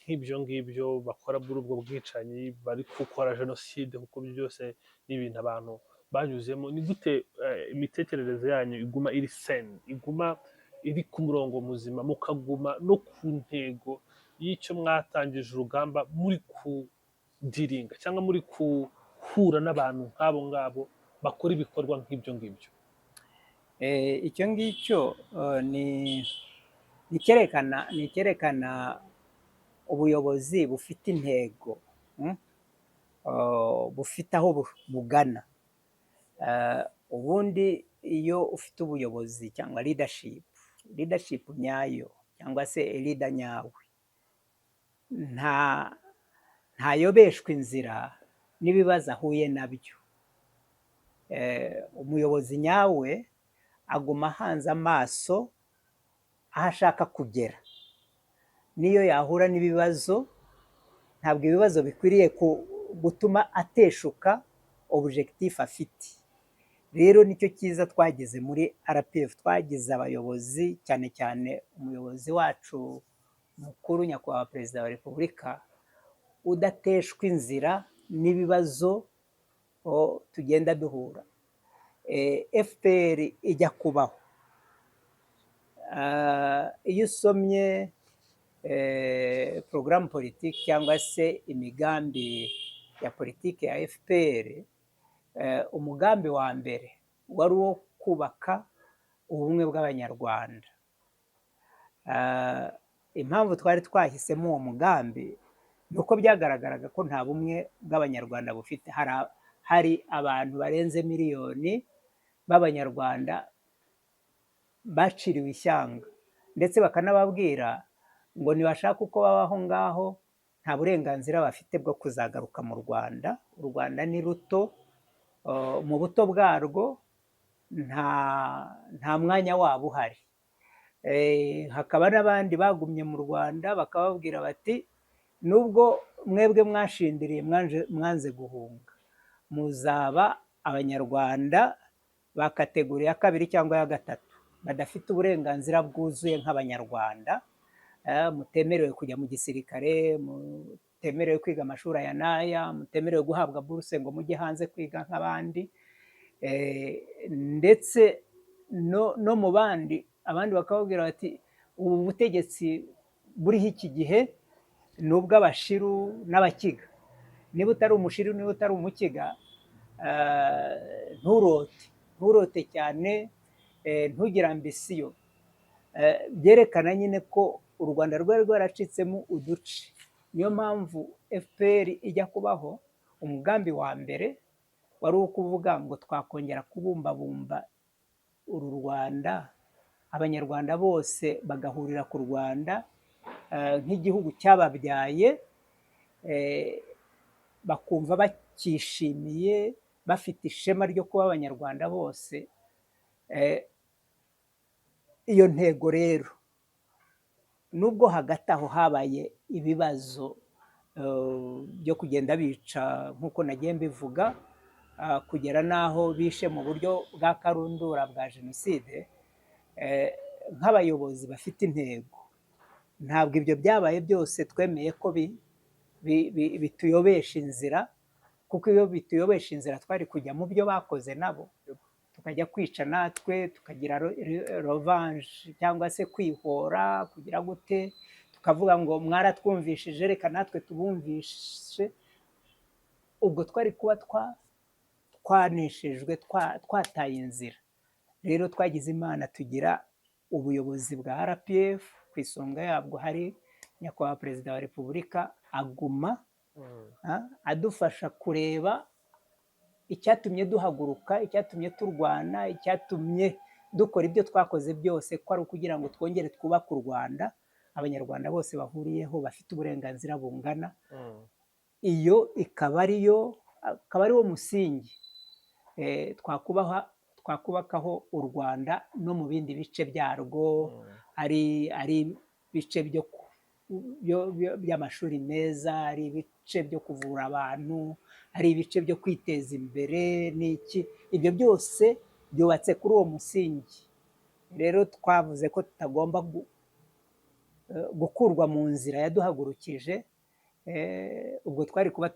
nk'ibyo ngibyo bakora muri ubwo bwicanyi, bari gukora jenoside, kuko ibyo byose ni ibintu abantu banyuzemo. Ni gute imitekerereze yanyu iguma iri sane, iguma iri ku murongo muzima, mukaguma no ku ntego y'icyo mwatangije urugamba, muri kudealinga cyangwa muri guhura n'abantu nk'abo ngabo bakora ibikorwa nk'ibyo ngibyo? Icyo ngicyo ni icyerekana ubuyobozi bufite intego, bufite aho bugana. Ubundi iyo ufite ubuyobozi cyangwa leadership nyayo, cyangwa se leader nyawe, ntayobeshwa inzira n'ibibazo ahuye nabyo. Umuyobozi nyawe aguma ahanze amaso aho ashaka kugera. N'iyo yahura n'ibibazo, ntabwo ibibazo bikwiriye gutuma ateshuka objectif afite. Rero nicyo cyiza twagize muri RPF: twagize abayobozi, cyane cyane umuyobozi wacu mukuru, Nyakubahwa Perezida wa Repubulika, udateshwa inzira n'ibibazo tugenda duhura. FPR ijya kubaho, iyo usomye porogaramu politiki cyangwa se imigambi ya politiki ya FPR, umugambi wa mbere wari uwo kubaka ubumwe bw'Abanyarwanda. Impamvu twari twahisemo uwo mugambi ni uko byagaragaraga ko nta bumwe bw'Abanyarwanda bufite. Hari abantu barenze miliyoni b'Abanyarwanda baciriwe ishyanga, ndetse bakanababwira ngo nibashaka uko babaho ngaho, nta burenganzira bafite bwo kuzagaruka mu Rwanda. U Rwanda ni ruto, mu buto bwarwo nta mwanya wabo uhari. Hakaba n'abandi bagumye mu Rwanda, bakababwira bati: "Nubwo mwebwe mwashindiriye, mwanze guhunga, muzaba Abanyarwanda ba catégorie ya kabiri cyangwa ya gatatu, badafite uburenganzira bwuzuye nk'Abanyarwanda, mutemerewe kujya mu gisirikare, mutemerewe kwiga amashuri aya n'aya, mutemerewe guhabwa buruse ngo mujye hanze kwiga nk'abandi." Ndetse no mu bandi, abandi bakababwira bati: "Ubu butegetsi buriho iki gihe ni ubw'Abashiru n'Abakiga. Niba utari Umushiru, niba utari Umukiga, nturote, nturote cyane, ntugire ambition." Byerekana nyine ko u Rwanda rwari rwaracitsemo uduce. Niyo mpamvu FPR ijya kubaho, umugambi wa mbere wari uwo kuvuga ngo twakongera kubumbabumba uru Rwanda, Abanyarwanda bose bagahurira ku Rwanda nk'igihugu cyababyaye, bakumva bacyishimiye, bafite ishema ryo kuba Abanyarwanda bose. Iyo ntego rero, nubwo hagati aho habaye ibibazo byo kugenda bica nk'uko nagiye mbivuga, kugera n'aho bishe mu buryo bwa karundura bwa jenoside, nk'abayobozi bafite intego, ntabwo ibyo byabaye byose twemeye ko bituyobesha inzira, kuko iyo bituyobesha inzira twari kujya mu byo bakoze nabo, tukajya kwica natwe, tukagira revanche cyangwa se kwihora, kugira gute, tukavuga ngo mwaratwumvishije, reka natwe tubumvishe. Ubwo twari kuba twaneshejwe, twataye inzira. Rero twagize Imana tugira ubuyobozi bwa RPF, ku isonga yabwo hari Nyakubahwa Perezida wa Repubulika, aguma adufasha kureba icyatumye duhaguruka, icyatumye turwana, icyatumye dukora ibyo twakoze byose, ko ari ukugira ngo twongere twubake u Rwanda Abanyarwanda bose bahuriyeho, bafite uburenganzira bungana. Iyo ikaba ariyo, akaba ariwo musingi twakubakaho u Rwanda no mu bindi bice byarwo, ari ibice byo by'amashuri meza, ari ibice byo kuvura abantu, ari ibice byo kwiteza imbere n'iki. Ibyo byose byubatse kuri uwo musingi. Rero twavuze ko tutagomba gukurwa mu nzira yaduhagurukije. Ubwo twari kuba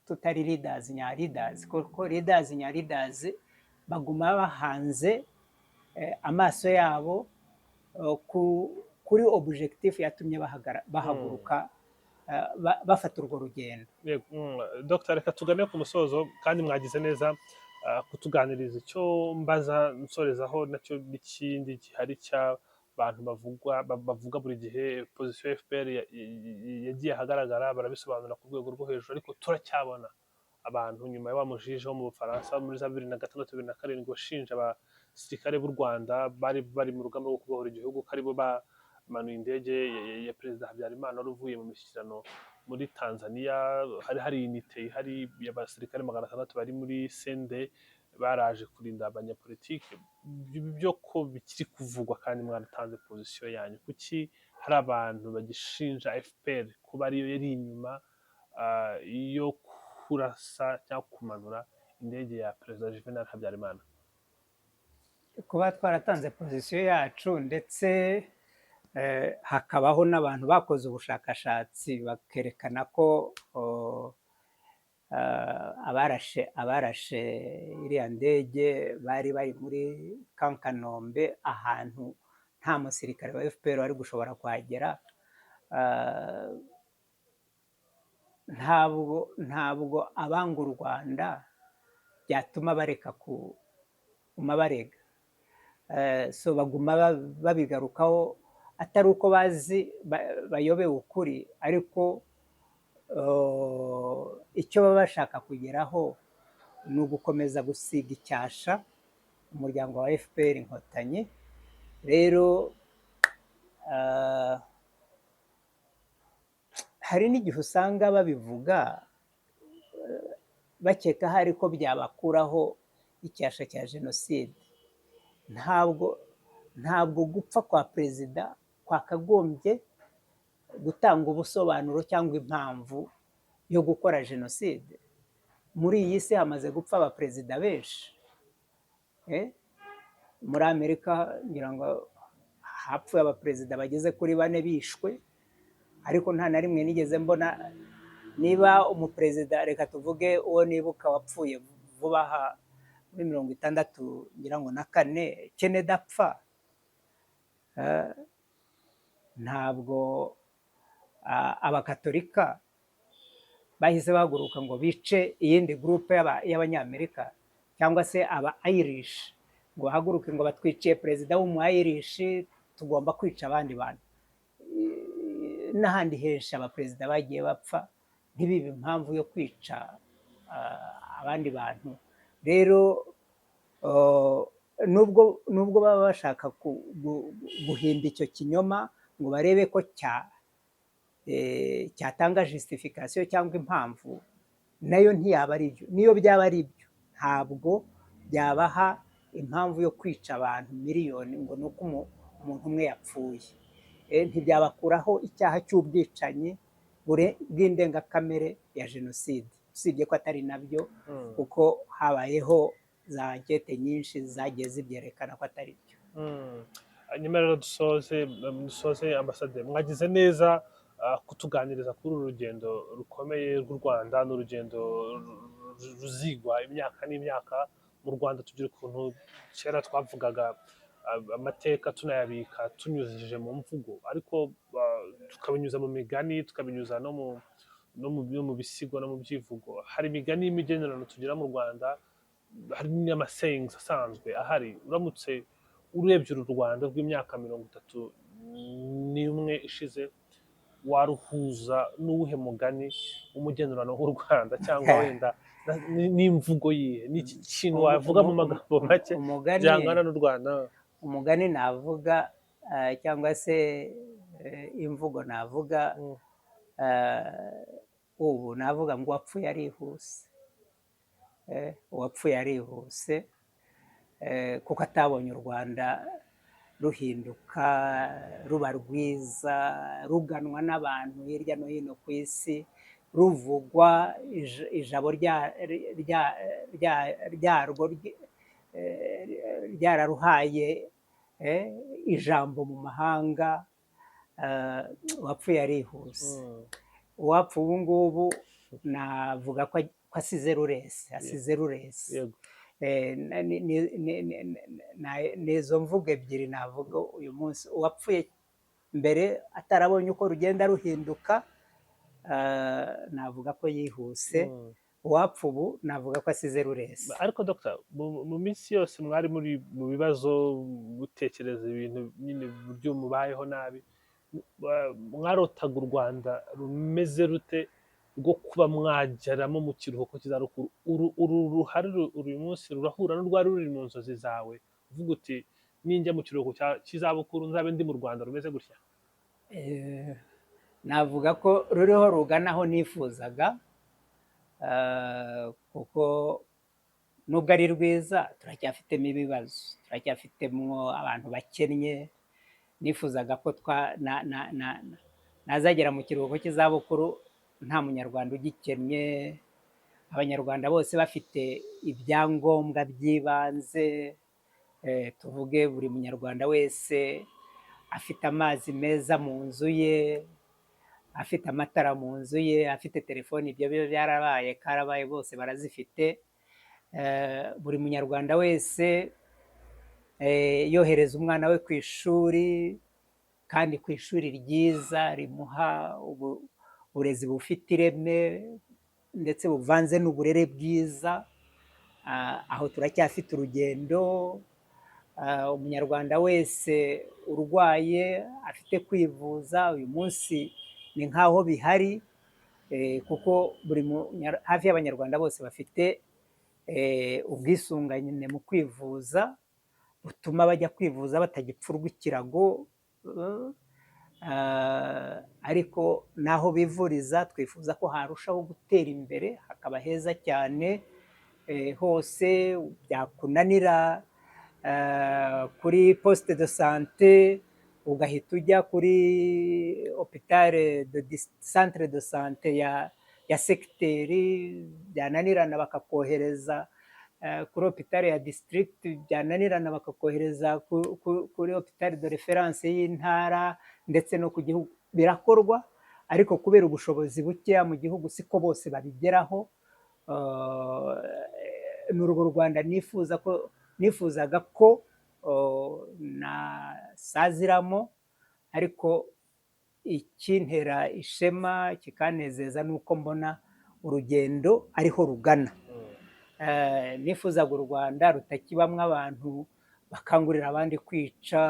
tutari leaders nya leaders, kuko leaders nya leaders baguma bahanze amaso yabo kuri objectif yatumye bahaguruka, bafata urwo rugendo. Yego, Dr, reka tugane ku musozo, kandi mwagize neza kutuganiriza. Icyo mbaza nsorezaho nacyo n'ikindi gihari cy'abantu bavuga buri gihe, position ya FPR yagiye ahagaragara, barabisobanura ku rwego rwo hejuru, ariko turacyabona abantu nyuma ya wa mujije wo mu Bufaransa muri za 2006, 2007, washinja abasirikare b'u Rwanda bari bari mu rugamba rwo kubohora igihugu ko aribo bamanuye indege ya Perezida Habyarimana wari uvuye mu mishyikirano muri Tanzania. Hari unité ihari y'abasirikare 600 bari muri CND, baraje kurinda abanyapolitike. Ibyo byo ko bikiri kuvugwa kandi mwaratanze position yanyu, kuki hari abantu bagishinja FPR kuba ariyo yari inyuma yo kurasa cyangwa kumanura indege ya Perezida Juvenal Habyarimana? Kuba twaratanze position yacu, ndetse hakabaho n'abantu bakoze ubushakashatsi bakerekana ko abarashe iriya ndege bari bari muri Camp Kanombe, ahantu nta musirikare wa FPR wari gushobora kuhagera. Ntabwo abanga u Rwanda byatuma bareka kuguma barega. So baguma babigarukaho, atari uko bazi bayobewe ukuri, ariko icyo baba bashaka kugeraho ni ugukomeza gusiga icyasha umuryango wa FPR Inkotanyi. Rero hari n'igihe usanga babivuga bakeka ahari ko byabakuraho icyasha cya jenoside. Ntabwo gupfa kwa perezida kwakagombye gutanga ubusobanuro cyangwa impamvu yo gukora jenoside. Muri iyi si hamaze gupfa abaperezida benshi. Muri Amerika ngira ngo hapfuye abaperezida bageze kuri bane bishwe, ariko nta na rimwe nigeze mbona niba umuperezida, reka tuvuge uwo nibuka wapfuye vuba aha muri 64 ngira ngo na kane, Kennedy apfa, ntabwo abakatolika bahise bahaguruka ngo bice iyindi groupe y'Abanyamerika, cyangwa se aba Irish ngo bahaguruke ngo batwiciye perezida w'umu Irish, tugomba kwica abandi bantu. N'ahandi henshi abaperezida bagiye bapfa ntibibe impamvu yo kwica abandi bantu. Rero nubwo baba bashaka guhimba icyo kinyoma ngo barebe ko cyatanga justification cyangwa impamvu, nayo ntiyaba ari byo. Niyo byaba ari byo, ntabwo byabaha impamvu yo kwica abantu miliyoni ngo ni uko umuntu umwe yapfuye. Ntibyabakuraho icyaha cy'ubwicanyi bw'indengakamere ya jenoside, usibye ko atari nabyo, kuko habayeho za enquêtes nyinshi zagiye zibyerekana ko atari byo. Hanyuma rero dusoze, ambasaderi, mwagize neza kutuganiriza kuri uru rugendo rukomeye rw'u Rwanda. Ni urugendo ruzigwa imyaka n'imyaka. Mu Rwanda tugira ukuntu kera twavugaga amateka tunayabika tunyujije mu mvugo, ariko tukabinyuza mu migani, tukabinyuza no mu bisigo no mu byivugo. Hari imigani y'imigenurano tugira mu Rwanda, hari n'amasayings asanzwe ahari. Uramutse urebye uru Rwanda rw'imyaka 31 ishize, waruhuza n'uwuhe mugani w'umugenurano w'u Rwanda, cyangwa wenda n'imvugo yihe? Ni iki kintu wavuga mu magambo make Umugani byangana n'u Rwanda? Umugani navuga cyangwa se imvugo navuga, ubu navuga ngo uwapfuye arihuse. Uwapfuye arihuse, kuko atabonye u Rwanda. Ruhinduka ruba rwiza, ruganwa n'abantu hirya no hino ku isi, ruvugwa ijabo ryarwo ryararuhaye ijambo mu mahanga. Uwapfuye arihuse. Uwapfa ubu ngubu navuga ko asize rurese, asize rurese. Ni izo mvugo ebyiri navuga uyu munsi: uwapfuye mbere atarabonye uko rugenda ruhinduka, navuga ko yihuse. Uwapfa ubu navuga ko asize rurese. Ariko Dr, mu minsi yose mwari muri mu bibazo, mutekereza ibintu nyine, uburyo mubayeho nabi, mwarotaga u Rwanda rumeze rute rwo kuba mwageramo mu kiruhuko cy'izabukuru? Uru ruhari uyu munsi rurahura n'urwari ruri mu nzozi zawe, uvuga uti: "Ninjya mu kiruhuko cy'izabukuru nzabe ndi mu Rwanda rumeze gutya"? Navuga ko ruriho rugana aho nifuzaga, kuko nubwo ari rwiza turacyafitemo ibibazo, turacyafitemo abantu bakennye. Nifuzaga ko nazagera mu kiruhuko cy'izabukuru nta Munyarwanda ugikennye, Abanyarwanda bose bafite ibyangombwa by'ibanze. Tuvuge buri Munyarwanda wese afite amazi meza mu nzu ye, afite amatara mu nzu ye, afite telefoni. Ibyo byo byarabaye, karabaye, bose barazifite. Buri Munyarwanda wese yohereza umwana we ku ishuri, kandi ku ishuri ryiza rimuha uburezi bufite ireme ndetse buvanze n'uburere bwiza. Aho turacyafite urugendo. Umunyarwanda wese urwaye afite kwivuza. Uyu munsi ni nk'aho bihari, kuko buri hafi y'Abanyarwanda bose bafite ubwisungane mu kwivuza butuma bajya kwivuza batagipfurwa ikirago. Ariko n'aho bivuriza twifuza ko harushaho gutera imbere, hakaba heza cyane hose. Byakunanira kuri poste de santé, ugahita ujya kuri hôpital de centre de santé ya segiteri, byananirana bakakohereza kuri hôpital ya district, byananirana bakakohereza kuri hôpital de référence y'intara, ndetse no ku gihugu birakorwa. Ariko kubera ubushobozi bukeya mu gihugu siko bose babigeraho. Ni urwo Rwanda nifuza ko nifuzaga ko nasaziramo. Ariko ikintera ishema kikanezeza ni uko mbona urugendo ariho rugana. Nifuzaga u Rwanda rutakibamwo abantu bakangurira abandi kwica,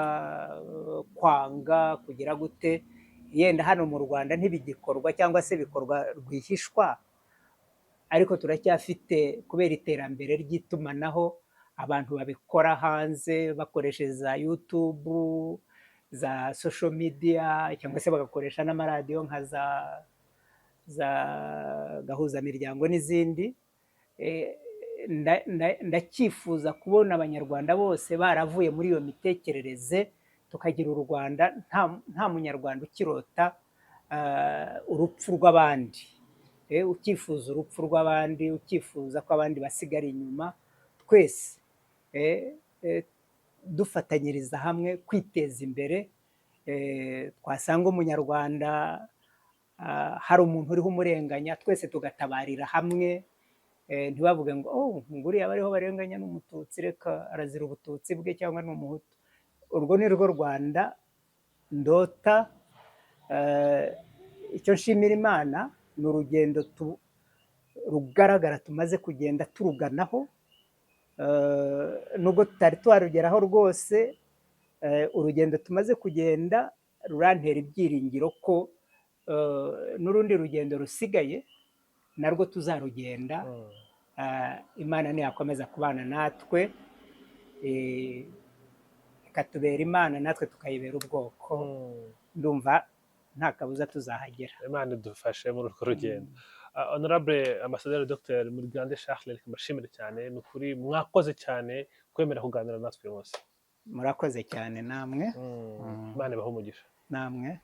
kwanga, kugira gute. Yenda hano mu Rwanda ntibigikorwa cyangwa se bikorwa rwihishwa, ariko turacyafite, kubera iterambere ry'itumanaho, abantu babikora hanze bakoresheje za YouTube, za social media, cyangwa se bagakoresha n'amaradiyo nka za Gahuzamiryango n'izindi. Ndacyifuza kubona Abanyarwanda bose baravuye muri iyo mitekerereze, tukagira u Rwanda nta Munyarwanda ukirota urupfu rw'abandi, ukifuza urupfu rw'abandi, ukifuza ko abandi basigara inyuma. Twese dufatanyiriza hamwe kwiteza imbere. Twasanga Umunyarwanda hari umuntu uriho umurenganya, twese tugatabarira hamwe. Ntibavuge ngo: "Oh, nguriya bariho barenganya ni Umututsi, reka arazira ubututsi bwe," cyangwa ni Umuhutu. Urwo ni rwo Rwanda ndota. Icyo nshimira Imana ni urugendo rugaragara tumaze kugenda turuganaho. Nubwo tutari twarugeraho rwose, urugendo tumaze kugenda rurantera ibyiringiro ko n'urundi rugendo rusigaye narwo tuzarugenda. Imana niyakomeza kubana natwe, ikatubera Imana natwe tukayibera ubwoko, ndumva nta kabuza tuzahagera. Imana idufashe muri urwo rugendo. Honorable Ambassadeur Dr Murigande Charles, reka mbashimire cyane. Ni ukuri mwakoze cyane kwemera kuganira natwe uyu munsi. Murakoze cyane namwe. Imana ibahe umugisha. Namwe.